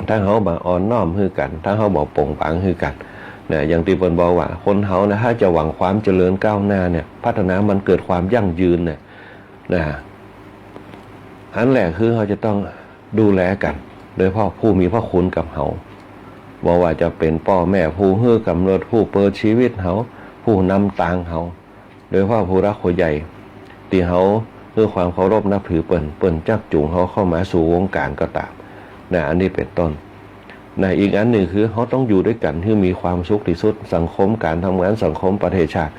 ถ้าเฮาบ่อ่อนน้อมหื้อกั๋น ถ้าเฮาบ่โปร่งปรางหื้อกั๋น นะ อย่างตี้เปิ้นบอกว่า คนเฮานะ ถ้าจะหวังความเจริญก้าวหน้าเนี่ย พัฒนามันเกิดความยั่งยืนเนี่ย นะ อันแรกคือเฮาจะต้องดูแลกั๋น โดยเฉพาะผู้มีพระคุณกับเฮา บ่ว่าจะเป๋นป้อแม่ผู้หื้อก๋ำเนิด ผู้เปิดชีวิตเฮา ผู้นำตางเฮา โดยเฉพาะผู้หลักผู้ใหญ่ ตี้เฮาหื้อความเคารพนับถือเปิ้น เปิ้นจักจูงเฮาเข้ามาสู่วงก๋านก็ต๋าม นะ อันนี้เป๋นต้น นะ อีกอันนึ่งคือเฮาต้องอยู่ตวยกั๋นหื้อมีความสุขตี้สุด สังคมก๋านทำงาน สังคมประเทศชาติ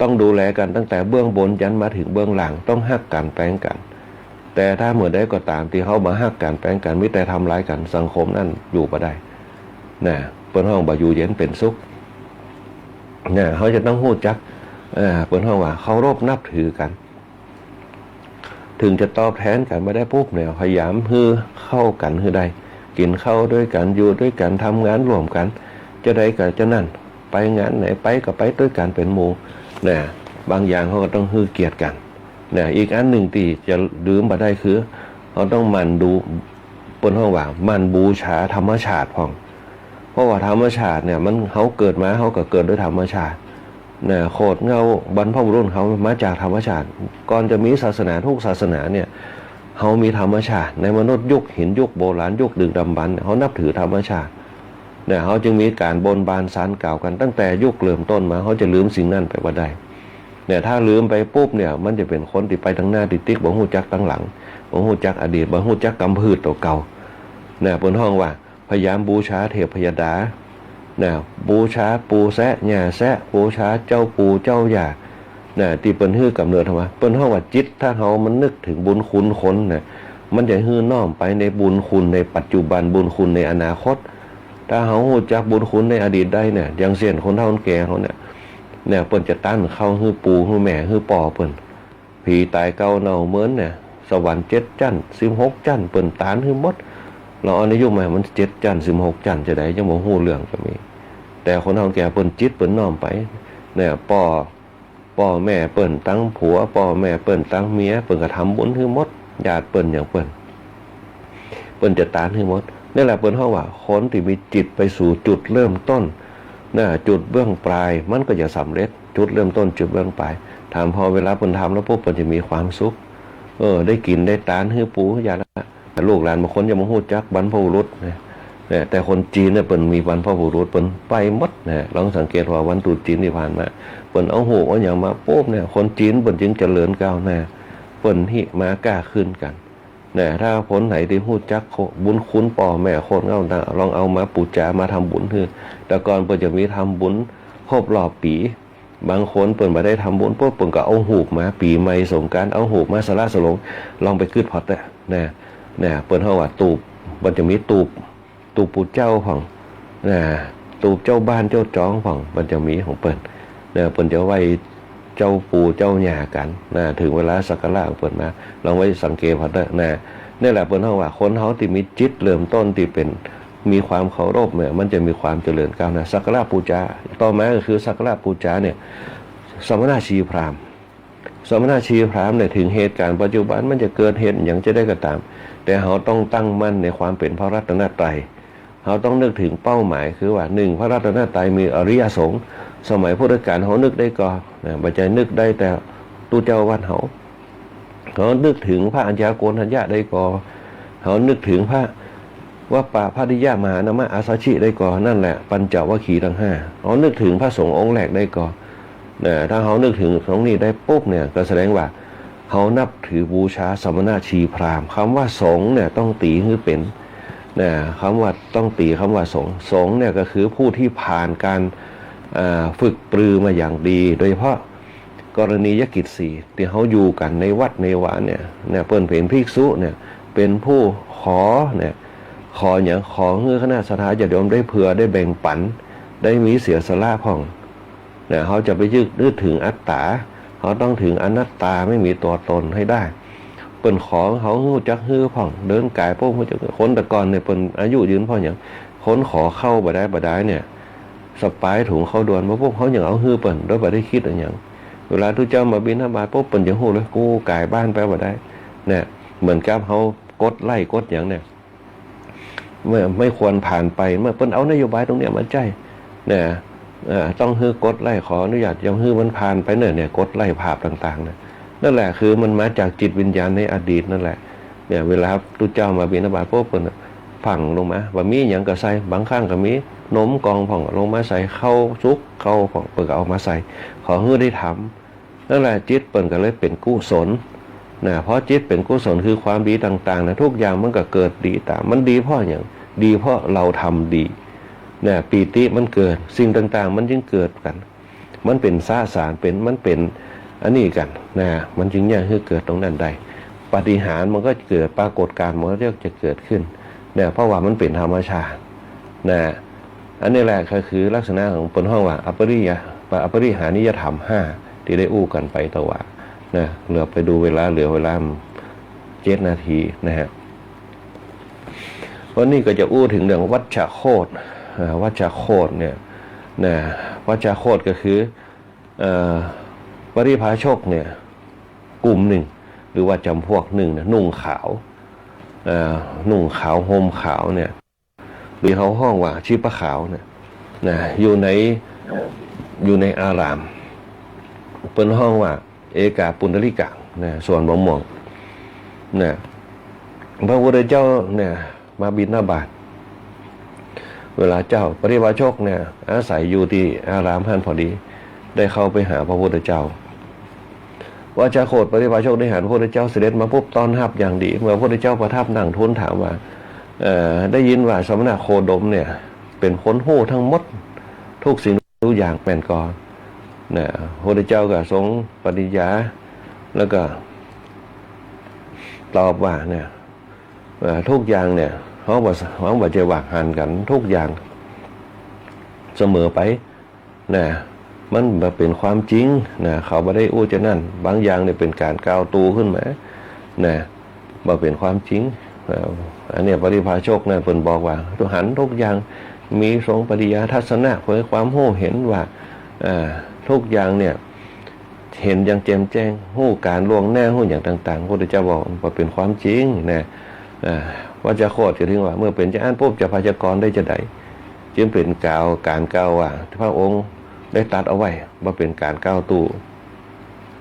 ต้องดูแลกั๋นตั้งแต่เบื้องบนยันมาเถิงเบื้องล่าง ต้องฮักกั๋นแปงกั๋น แต่ถ้าเมื่อใดก็ต๋ามตี้เฮาบ่ฮักกั๋นแปงกั๋น มีแต่ทำร้ายกั๋น สังคมนั้นอยู่บ่ได้ นะ เปิ้นฮ้องบ่อยู่เย็นเป๋นสุข นะ เฮาจะต้องฮู้จัก เอ่อ เปิ้นฮ้องว่าเคารพนับถือกั๋น เถิงจะตอบแทนกั๋นบ่ได้ปุ๊บเนี่ย พยายามหื้อเข้ากั๋นหื้อได้ กิ๋นข้าวตวยกั๋น อยู่ตวยกั๋น ทำงานร่วมกั๋น จะใดก็จะนั้น ไปงานไหนไปก็ไปตวยกั๋นเป๋นหมู่ นะ บางอย่างเฮาก็ต้องหื้อเกียรติกั๋น นะ อีกอันนึ่งตี้จะลืมบ่ได้คือ เฮาต้องหมั่นดู เปิ้นฮ้องว่าหมั่นบูชาธรรมชาติพ่อง เพราะว่าธรรมชาติเนี่ยมัน เฮาเกิดมาเฮาก็เกิดโดยธรรมชาติ นะ โคตรเหง้าบรรพบุรุษเฮามาจากธรรมชาติ ก่อนจะมีศาสนากู้ศาสนาเนี่ย เฮามีธรรมชาติ ในมนุษย์ยุคหิน ยุคโบราณ ยุคดึกดำบรรพ์เนี่ย เฮานับถือธรรมชาติ นะ เฮาจึงมีก๋านบนบานสานกล่าวกั๋น ตั้งแต่ยุคเริ่มต้นมา เฮาจะลืมสิ่งนั้นไปบ่ได้ เนี่ย ถ้าลืมไปปุ๊บเนี่ย มันจะเป๋นคนตี้ไปตังหน้าติ๊กๆ บ่ฮู้จักตังหลัง บ่ฮู้จักอดีต บ่ฮู้จักกำพืชตั๋วเก่า นะ เปิ้นฮ้องว่า พยายามบูชาเทพยดา นะ บูชาปู่แซะย่าแซะ บูชาเจ้าปู่เจ้าย่า นะ ตี้เปิ้นหื้อก๋ำเนิดเฮามา เปิ้นฮ้องว่าจิต ถ้าเฮามันนึกเถิงบุญคุณคนนะ มันจะหื้อน้อมไปในบุญคุณในปัจจุบัน บุญคุณในอนาคต ถ้าเฮาฮู้จักบุญคุณในอดีตได้เนี่ย อย่างเช่น คนเฒ่าคนแก่เฮาเนี่ย เนี่ย เปิ้นจะตั๊นข้าวหื้อปู่หื้อแม่หื้อป้อเปิ้น ผีต๋ายเก่าเน่าเมินเนี่ย สวรรค์เจ็ดจั้น สิบหกจั้น เปิ้นตานหื้อหมด ละอ่อนในยุคใหม่มันเจ็ดจั้น สิบหกจั้นจะใด ยังบ่ฮู้เรื่องก็มี แต่คนเฒ่าคนแก่เปิ้นจิตเปิ้นน้อมไป เนี่ย ป้อ ป้อแม่เปิ้นตังผัว ป้อแม่เปิ้นตังเมีย เปิ้นก็ทำบุญหื้อหมด ญาติเปิ้นหยังเปิ้น เปิ้นจะตานหื้อหมด นี่แหละเปิ้นฮ้องว่าคนตี้มีจิตไปสู่จุดเริ่มต้น นะ จุดเบื้องปลายมันก็จะสำเร็จ จุดเริ่มต้นจุดเบื้องปลาย ถามผ่อเวลาเปิ้นทำแล้วปุ๊บ เปิ้นจะมีความสุข เออ ได้กิ๋นได้ตานหื้อปู่หื้อยาละ ลูกหลานบางคนยังบ่ฮู้จักบรรพบุรุษนะ เนี่ย แต่คนจีนเนี่ยเปิ้นมีบรรพบุรุษ เปิ้นไปหมดนะ ลองสังเกตว่าวันตรุษจีนตี้ผ่านมา เปิ้นเอาฮูปเอาหยังมาปุ๊บเนี่ย คนจีนเปิ้นจึงเจริญก้าวหน้า เปิ้นหิมาก้าขึ้นกั๋น นะ ถ้าคนไหนตี้ฮู้จักบุญคุณป้อแม่คนเก่านะ ลองเอามาปู๋จามาทำบุญหื้อ แต่ก่อนเปิ้นจะมีทำบุญครบรอบปี๋ บางคนเปิ้นบ่ได้ทำบุญปุ๊บ เปิ้นก็เอาฮูปมา ปี๋ใหม่สงกรานต์ เอาฮูปมาสละสลง ลองไปกึ๊ดผ่อเต๊อะ นะ นะ เปิ้นฮ้องว่าตูป มันจะมีตูป ตูปปู่เจ้าพ่อง นะ ตูปเจ้าบ้านเจ้าจองพ่อง มันจะมีของเปิ้น นะ เปิ้นจะไหว้เจ้าปู่เจ้าย่ากั๋น นะ ถึงเวลาสักการะของเปิ้นมา ลองไปสังเกตผ่อเต๊อะ นะ นี่แหละเปิ้นฮ้องว่าคนเฮาตี้มีจิตเริ่มต้นตี้เป๋น มีความเคารพเนี่ย มันจะมีความเจริญก้าวหน้า สักการะปู๋จา ต่อมาก็คือสักการะปู๋จาเนี่ย สมณชีพราหมณ์ สมณชีพราหมณ์เนี่ย ถึงเหตุก๋ารณ์ปัจจุบันมันจะเกิดเหตุหยังจะใดก็ต๋าม แต่เฮาต้องตั้งมั่นในความเป๋นพระรัตนตรัย เฮาต้องนึกถึงเป้าหมาย คือว่า นึ่ง พระรัตนตรัยมีอริยสงฆ์ สมัยพุทธกาลเฮานึกได้ก่อ นะ บ่ใจ้นึกได้แต่ตุ๊เจ้าวัดเฮา เฮานึกถึงพระอัญญาโกณฑัญญะได้ก่อ เฮานึกถึงพระวัปปะภัททิยะมหานามะอาสาชิได้ก่อ นั่นแหละปัญจวัคคีย์ตังห้า เฮานึกถึงพระสงฆ์องค์แรกได้ก่อ นะ ถ้าเฮานึกถึงตรงนี้ได้ปุ๊บเนี่ย ก็แสดงว่าเฮานับถือบูชาสมณชีพราหมณ์ กำว่าสงฆ์เนี่ยต้องตี๋หื้อเป๋น นะ กำว่าต้องตี๋กำว่าสงฆ์ สงฆ์เนี่ยก็คือผู้ตี้ผ่านก๋าน อ่า ฝึกปรือมาอย่างดี โดยเฉพาะ กรณียกิจสี่ ตี้เฮาอยู่กั๋นในวัดในวาเนี่ย เนี่ย เปิ้นเป๋นภิกษุเนี่ย เป๋นผู้ขอเนี่ย ขอหยัง ขอหื้อคณะศรัทธาญาติโยมได้เผื่อได้แบ่งปั๋น ได้มีเสียสละพ่อง เนี่ย เฮาจะไปยึด นึกถึงอัตต๋า เฮาต้องถึงอนัตตา ไม่มีตัวตนให้ได้ เปิ้นขอเฮาฮู้จักหื้อพ่อง เดินก๋ายปุ๊บฮู้จัก คนแต่ก่อนเนี่ยเปิ้นอายุยืนเพราะหยัง คนขอข้าวบ่ได้บ่ได้เนี่ย สะปายถุงข้าวด่วนมาปุ๊บ เฮายังเอาหื้อเปิ้น โดยบ่ได้กึ๊ดอะหยัง เวลาตุ๊เจ้ามาบิณฑบาตปุ๊บ เปิ้นจะฮู้เลย กูก๋ายบ้านไปบ่ได้ เนี่ย เหมือนกับเฮากดไล่กดหยังเนี่ย ไม่ ไม่ควรผ่านไป เมื่อเปิ้นเอานโยบายตรงเนี้ยมาใจ๊ เนี่ย เอ่อ ต้องหื้อกดไล่ ขออนุญาต ยังหื้อมันผ่านไปเนี่ย เนี่ย กดไล่ภาพต่างๆ เนี่ย นั่นแหละ คือมันมาจากจิตวิญญาณในอดีตนั่นแหละ เนี่ย เวลาตุ๊เจ้ามาบิณฑบาตปุ๊บ เปิ้น ฝังลงมา บ่มีหยังก็ใส่ บางครั้งก็มีนมกล่องพ่องลงมาใส่ ข้าวสุกข้าวพ่อง เปิ้นก็เอามาใส่ ขอหื้อได้ทำ นั่นแหละ จิตเปิ้นก็เลยเป๋นกุศล นะ เพราะจิตเป๋นกุศลคือความดีต่างๆ นะ ทุกอย่างมันก็เกิดดีต๋าม มันดีเพราะหยัง ดีเพราะเฮาทำดี นะ ปีติมันเกิด สิ่งต่างๆ มันจึงเกิดกั๋น มันเป๋นสสาร เป๋น มันเป๋นอันนี้กั๋น นะ มันจึงเยียะหื้อเกิดตรงนั้นได้ ปาฏิหาริย์มันก็เกิด ปรากฏการณ์มันก็จะเกิดขึ้น เนี่ย เพราะว่ามันเป๋นธรรมชาติ นะ อันนี้แหละก็คือลักษณะของเปิ้นฮ้องว่าอปริยะ อปริหานิยธรรมห้า ตี้ได้อู้กั๋นไปตะวา นะ เหลือไปดูเวลา เหลือเวลาเจ็ดนาทีนะฮะ วันนี้ก็จะอู้เถิงเรื่องวัชโคต อ่า วัชโคตเนี่ย นะ วัชโคตก็คือ เอ่อ ปริพาชกเนี่ย กลุ่มนึ่ง หรือว่าจ๋ำพวกนึ่งเนี่ย นุ่งขาว เอ่อ นุ่งขาว ห่มขาวเนี่ย หรือเฮาฮ้องว่าชีพขาวเนี่ย นะ อยู่ใน อยู่ในอาราม เปิ้นฮ้องว่า เอกปุณณริกะ นะ สวนมะม่วง นะ พระพุทธเจ้าเนี่ย มาบิณฑบาต เวลาเจ้าปริพาชกเนี่ย อาศัยอยู่ตี้อารามหั้นพอดี ได้เข้าไปหาพระพุทธเจ้า วัชโคตปริพาชกได้หันพระพุทธเจ้าเสด็จมาปุ๊บ ต้อนฮับอย่างดี เมื่อพระพุทธเจ้าประทับนั่งทูลถามว่า เอ่อ ได้ยินว่าสมณะโคดมเนี่ย เป๋นคนฮู้ทั้งหมด ทุกสิ่งทุกอย่างแม่นก่อ นะ พระพุทธเจ้าก็ทรงปริญญา แล้วก็ตอบว่าเนี่ย เอ่อ ทุกอย่างเนี่ย เฮาบ่ เฮาบ่ใจ้ว่าหันกั๋น ทุกอย่างเสมอไป นะ มันบ่เป๋นความจริง นะ เขาบ่ได้อู้จานั้น บางอย่างเนี่ยเป๋นก๋านกล่าวตู่ขึ้นมา นะ บ่เป๋นความจริง เอ่อ อันเนี้ยปริพาชกเนี่ยเปิ้นบอกว่า หันทุกอย่าง มีทรงปริญญาทัศนะ คือความฮู้เห็นว่า อ่า ทุกอย่างเนี่ย หันอย่างแจ่มแจ้ง ฮู้ก๋านล่วงหน้า ฮู้หยังต่างๆ พระพุทธเจ้าบอกว่าบ่เป๋นความจริงนะ อ่า วัชชะโคตก็เถิงว่า เมื่อเป๋นจาอั้นปุ๊บ จะพยากรณ์ได้จาใด จึงเป๋นก๋าน ก๋านกล่าวว่า พระองค์ได้ตรัสเอาไว้ บ่เป๋นก๋านกล่าวตู้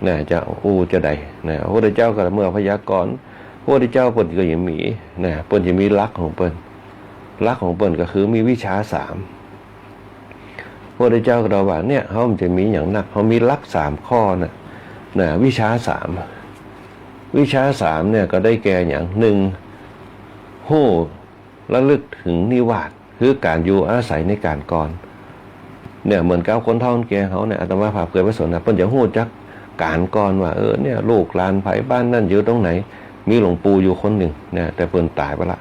นะ จะอู้จาใดนะ พระพุทธเจ้าก็เมื่อพยากรณ์ พระพุทธเจ้าเปิ้นก็ยังมีนะ เปิ้นจะมีหลักของเปิ้น หลักของเปิ้นก็คือมีวิชชาสาม พระพุทธเจ้าก็เล่าว่า เนี่ย เฮาบ่จะมีหยังนัก เฮามีหลักสามข้อนะ นะ วิชชาสาม วิชชาสามเนี่ยก็ได้แก่หยัง นึ่ง ฮู้ระลึกเถิงนิวาส คือก๋านอยู่อาศัยในก๋านก่อน เนี่ย เหมือนกับคนเฒ่าคนแก่เฮาเนี่ย อาตมาภาพเกยไปสอนนะ เปิ้นจะฮู้จักก๋านก่อนว่า เออ เนี่ย ลูกหลานใผบ้านนั้นอยู่ตรงไหน มีหลวงปู่อยู่คนนึ่งนะ แต่เปิ้นต๋ายไปละ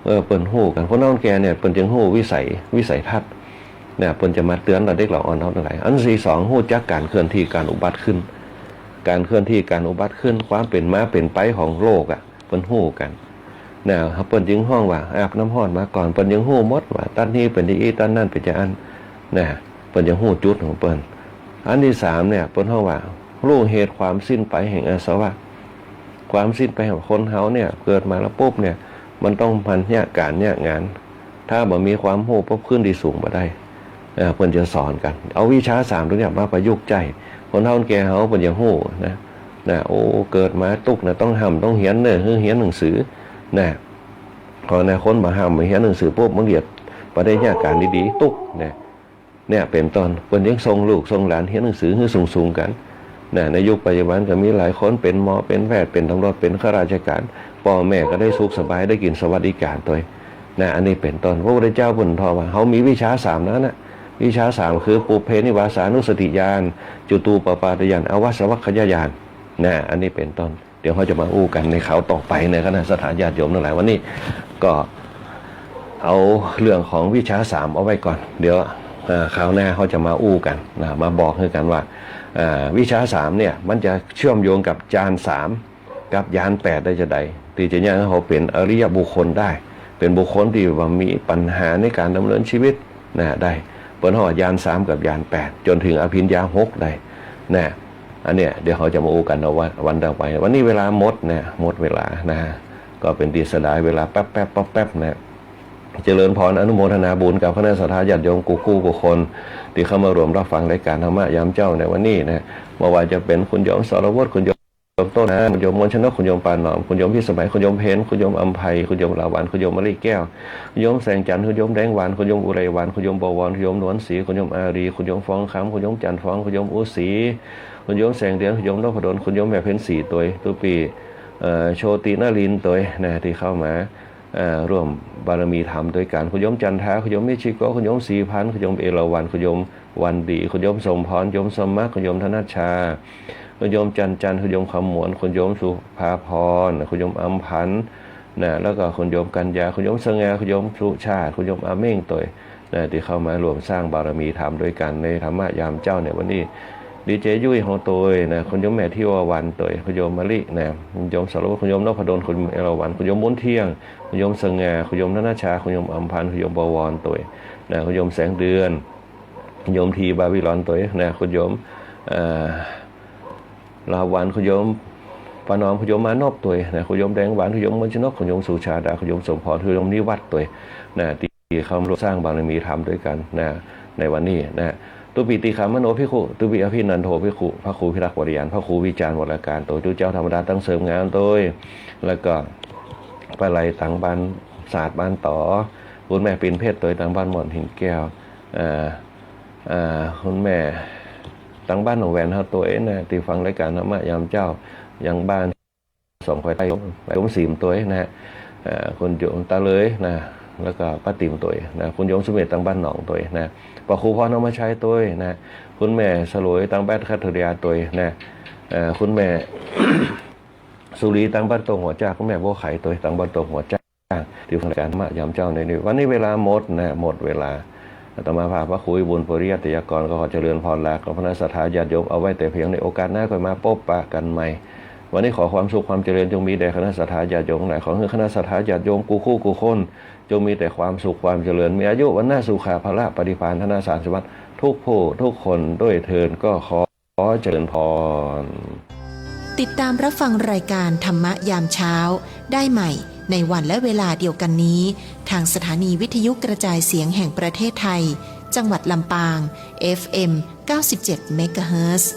เออ เปิ้นฮู้กั๋น คนเฒ่าคนแก่เนี่ย เปิ้นจึงฮู้วิสัย วิสัยทัศน์ เนี่ย เปิ้นจะมาเตื๋อนเฮาเด็กเฮาอ่อนเฮาตังหลาย อันตี้สอง ฮู้จักก๋านเคลื่อนที่ ก๋านอุบัติขึ้น ก๋านเคลื่อนที่ ก๋านอุบัติขึ้น ความเป๋นมาเป๋นไปของโลกอะ เปิ้นฮู้กั๋น นะ เปิ้นจึงฮ้องว่า อาบน้ำฮ้อนมาก่อน เปิ้นจึงฮู้หมดว่า ตั๊นนี้เป๋นจะอี้ ตั๊นนั้นเป๋นจะอั้น นะ เปิ้นจะฮู้จุดของเปิ้น อันตี้สามเนี่ย เปิ้นฮ้องว่า ฮู้เหตุความสิ้นไปแห่งอาสวะ ความสิ้นไปของคนเฮาเนี่ย เกิดมาแล้วปุ๊บเนี่ย มันต้องมาเยียะก๋านเยียะงาน ถ้าบ่มีความฮู้ปุ๊บ ขึ้นตี้สูงบ่ได้ เออ เปิ้นจะสอนกั๋น เอาวิชชาสามตรงเนี้ยมาประยุกต์ใจ๊ คนเฒ่าคนแก่เฮาเปิ้นจะฮู้นะ นะ โอ้ เกิดมาตุ๊กข์นะ ต้องฮ่ำต้องเฮียนเน่อ หื้อเฮียนหนังสือ นะ เพราะนะ คนบ่ฮ่ำบ่เฮียนหนังสือปุ๊บ มันเยียะบ่ได้เยียะก๋านดีๆ ตุ๊กข์นะ เนี่ย เป๋นต้น เปิ้นยังส่งลูกส่งหลานเฮียนหนังสือหื้อสูงๆ กั๋น นะ ในยุคปัจจุบันก็มีหลายคนเป๋นหมอ เป๋นแพทย์ เป๋นตำรวจ เป๋นข้าราชก๋าน ป้อแม่ก็ได้สุขสบาย ได้กิ๋นสวัสดิก๋านตวย นะ อันนี้เป๋นต้น พระพุทธเจ้าเปิ้นถ่อว่า เฮามีวิชชาสามนั้นนะ วิชชาสามคือ ปุพเพนิวาสานุสติญาณ จุตูปปาทญาณ อาสวัคคยญาณ นะ อันนี้เป๋นต้น เดี๋ยวเฮาจะมาอู้กั๋นในคราวต่อไปนะ คณะศรัทธาญาติโยมตังหลาย วันนี้ก็เอาเรื่องของวิชชาสามเอาไว้ก่อน เดี๋ยว อ่า คราวหน้าเฮาจะมาอู้กั๋นนะ มาบอกหื้อกั๋นว่า อ่า วิชชาสามเนี่ย มันจะเชื่อมโยงกับฌานสาม กับญาณแปดได้จาใด ตี้จะเยียะหื้อเฮาเป๋นอริยบุคคลได้ เป๋นบุคคลตี้ว่ามีปัญหาในก๋านดำเนินชีวิตนะ ได้ เปิ้นฮ้องว่าญาณสามกับญาณแปด จ๋นเถิงอภิญญาหกได้นะ อันเนี้ย เดี๋ยวเฮาจะมาอู้กั๋นเอาวัน วันต่อไป วันนี้เวลาหมดนะ หมดเวลานะ ก็เป๋นตี้เสียดายเวลาแป๊บๆ แป๊บๆ นะ เจริญพรอนุโมทนาบุญกับคณะศรัทธาญาติโยมกู้กู้กู้คน ตี้เข้ามาร่วมรับฟังรายก๋านธรรมะยามเจ๊าในวันนี้นะ บ่ว่าจะเป๋นคุณโยมสรวท คุณโยมต้นน้ำ คุณโยมมนต์ชนก คุณโยมปานหนอม คุณโยมพิสมัย คุณโยมเพ็ญ คุณโยมอำไพ คุณโยมลาวัณ คุณโยมมะลิแก้ว คุณโยมแสงจันทร์ คุณโยมแดงหวาน คุณโยมอุไรวัน คุณโยมบวร คุณโยมนวลศรี คุณโยมอารี คุณโยมฟองคำ คุณโยมจันทร์ฟอง คุณโยมอุศรี คุณโยมแสงเดือน คุณโยมนพดล คุณโยมแม่เพ็ญศรีตวย ตุ๊ปี้ เอ่อ โชตินลินตวยนะ ตี้เข้ามา เอ่อ ร่วมบารมีธรรมตวยกั๋น คุณโยมจันทา คุณโยมมิชิโกะ คุณโยมศรีพันธ์ คุณโยมเอราวัณ คุณโยมวันดี คุณโยมสมพร โยมสมัคร คุณโยมธนัชชา คุณโยมจันจันทร์ คุณโยมคำหมวน คุณโยมสุภาพร คุณโยมอำพันธ์นะ แล้วก็คุณโยมกัญญา คุณโยมสง่า คุณโยมสุชาติ คุณโยมอาเม่งตวยนะ ตี้เข้ามาร่วมสร้างบารมีธรรมตวยกั๋นในธรรมะยามเจ๊าในวันนี้ ดีเจยุ้ยเฮาตวยนะ คุณโยมแม่ทิวาวัณตวย คุณโยมมะลินะ คุณโยมสรวท คุณโยมนพดล คุณโยมเอราวัณ คุณโยมบุญเที่ยง คุณโยมสง่า คุณโยมธนัชชา คุณโยมอำพันธ์ คุณโยมบวรตวยนะ คุณโยมแสงเดือน คุณโยมทีบาบิลอนตวยนะ คุณโยม เอ่อ ลาวัณ คุณโยมปานหนอม คุณโยมมานพตวยนะ คุณโยมแดงหวาน คุณโยมมนต์ชนก คุณโยมสุชาดา คุณโยมสมพร คุณโยมนิวัฒน์ตวยนะ ตี้เข้ามาร่วมสร้างบารมีธรรมตวยกั๋นนะ ในวันนี้นะ ตุ๊ปี้ติขามาโนภิกขุ ตุ๊ปี้อภินันโทภิกขุ พระครูพิรักษ์วรญาณ พระครูวิจารณ์วรการตวย ตุ๊เจ้าธรรมดาตังเสริมงานตวย แล้วก็ป้าไหลตังบ้านสาดบ้านต๋อ คุณแม่ปิ่นเพชรตวยตังบ้านหม่อนหินแก้ว เอ่อ เอ่อ คุณแม่ตังบ้านหนองแหวนเฮาตวยนะ ตี้ฟังรายก๋านธรรมะยามเจ๊า ยังบ้านสองคอยใต้ สมศรีตวยนะ เอ่อ คุณโยมตาเลยนะ แล้วก็ป้าติ๋มตวยนะ คุณโยมสุเมธตังบ้านหนองตวยนะ ป้าครูพรธรรมชัยตวยนะ คุณแม่สลวยตังบ้านคัทเทอรียาตวยนะ เอ่อ คุณแม่สุรีตังบ้านโตงหัวจ้า คุณแม่บัวไขตวยตังบ้านโตงหัวจ้า ตี้ฟังรายก๋านธรรมะยามเจ๊าในนี้ วันนี้เวลาหมดนะ หมดเวลา อาตมาภาพพระครูวิบูลย์ปริยัติยากรก็ขอเจริญพรลากับคณะศรัทธาญาติโยมเอาไว้แต่เพียงนี้ โอกาสหน้าค่อยมาปบปะกั๋นใหม่ วันนี้ขอความสุขความเจริญจงมีแด่คณะศรัทธาญาติโยมทั้งหลาย ขอหื้อคณะศรัทธาญาติโยมกู้คู่กู้คน จงมีแต่ความสุขความเจริญ มีอายุ วรรณะ สุขะ พละ ปฏิภาณ ธนสารสมบัติ ทุกผู้ทุกคนด้วยเทอญ ก็ขอ ขอเจริญพร ติดตามรับฟังรายการธรรมะยามเช้าได้ใหม่ในวันและเวลาเดียวกันนี้ ทางสถานีวิทยุกระจายเสียงแห่งประเทศไทย จังหวัดลำปาง เอฟเอ็ม เก้าสิบเจ็ด เมกะเฮิรตซ์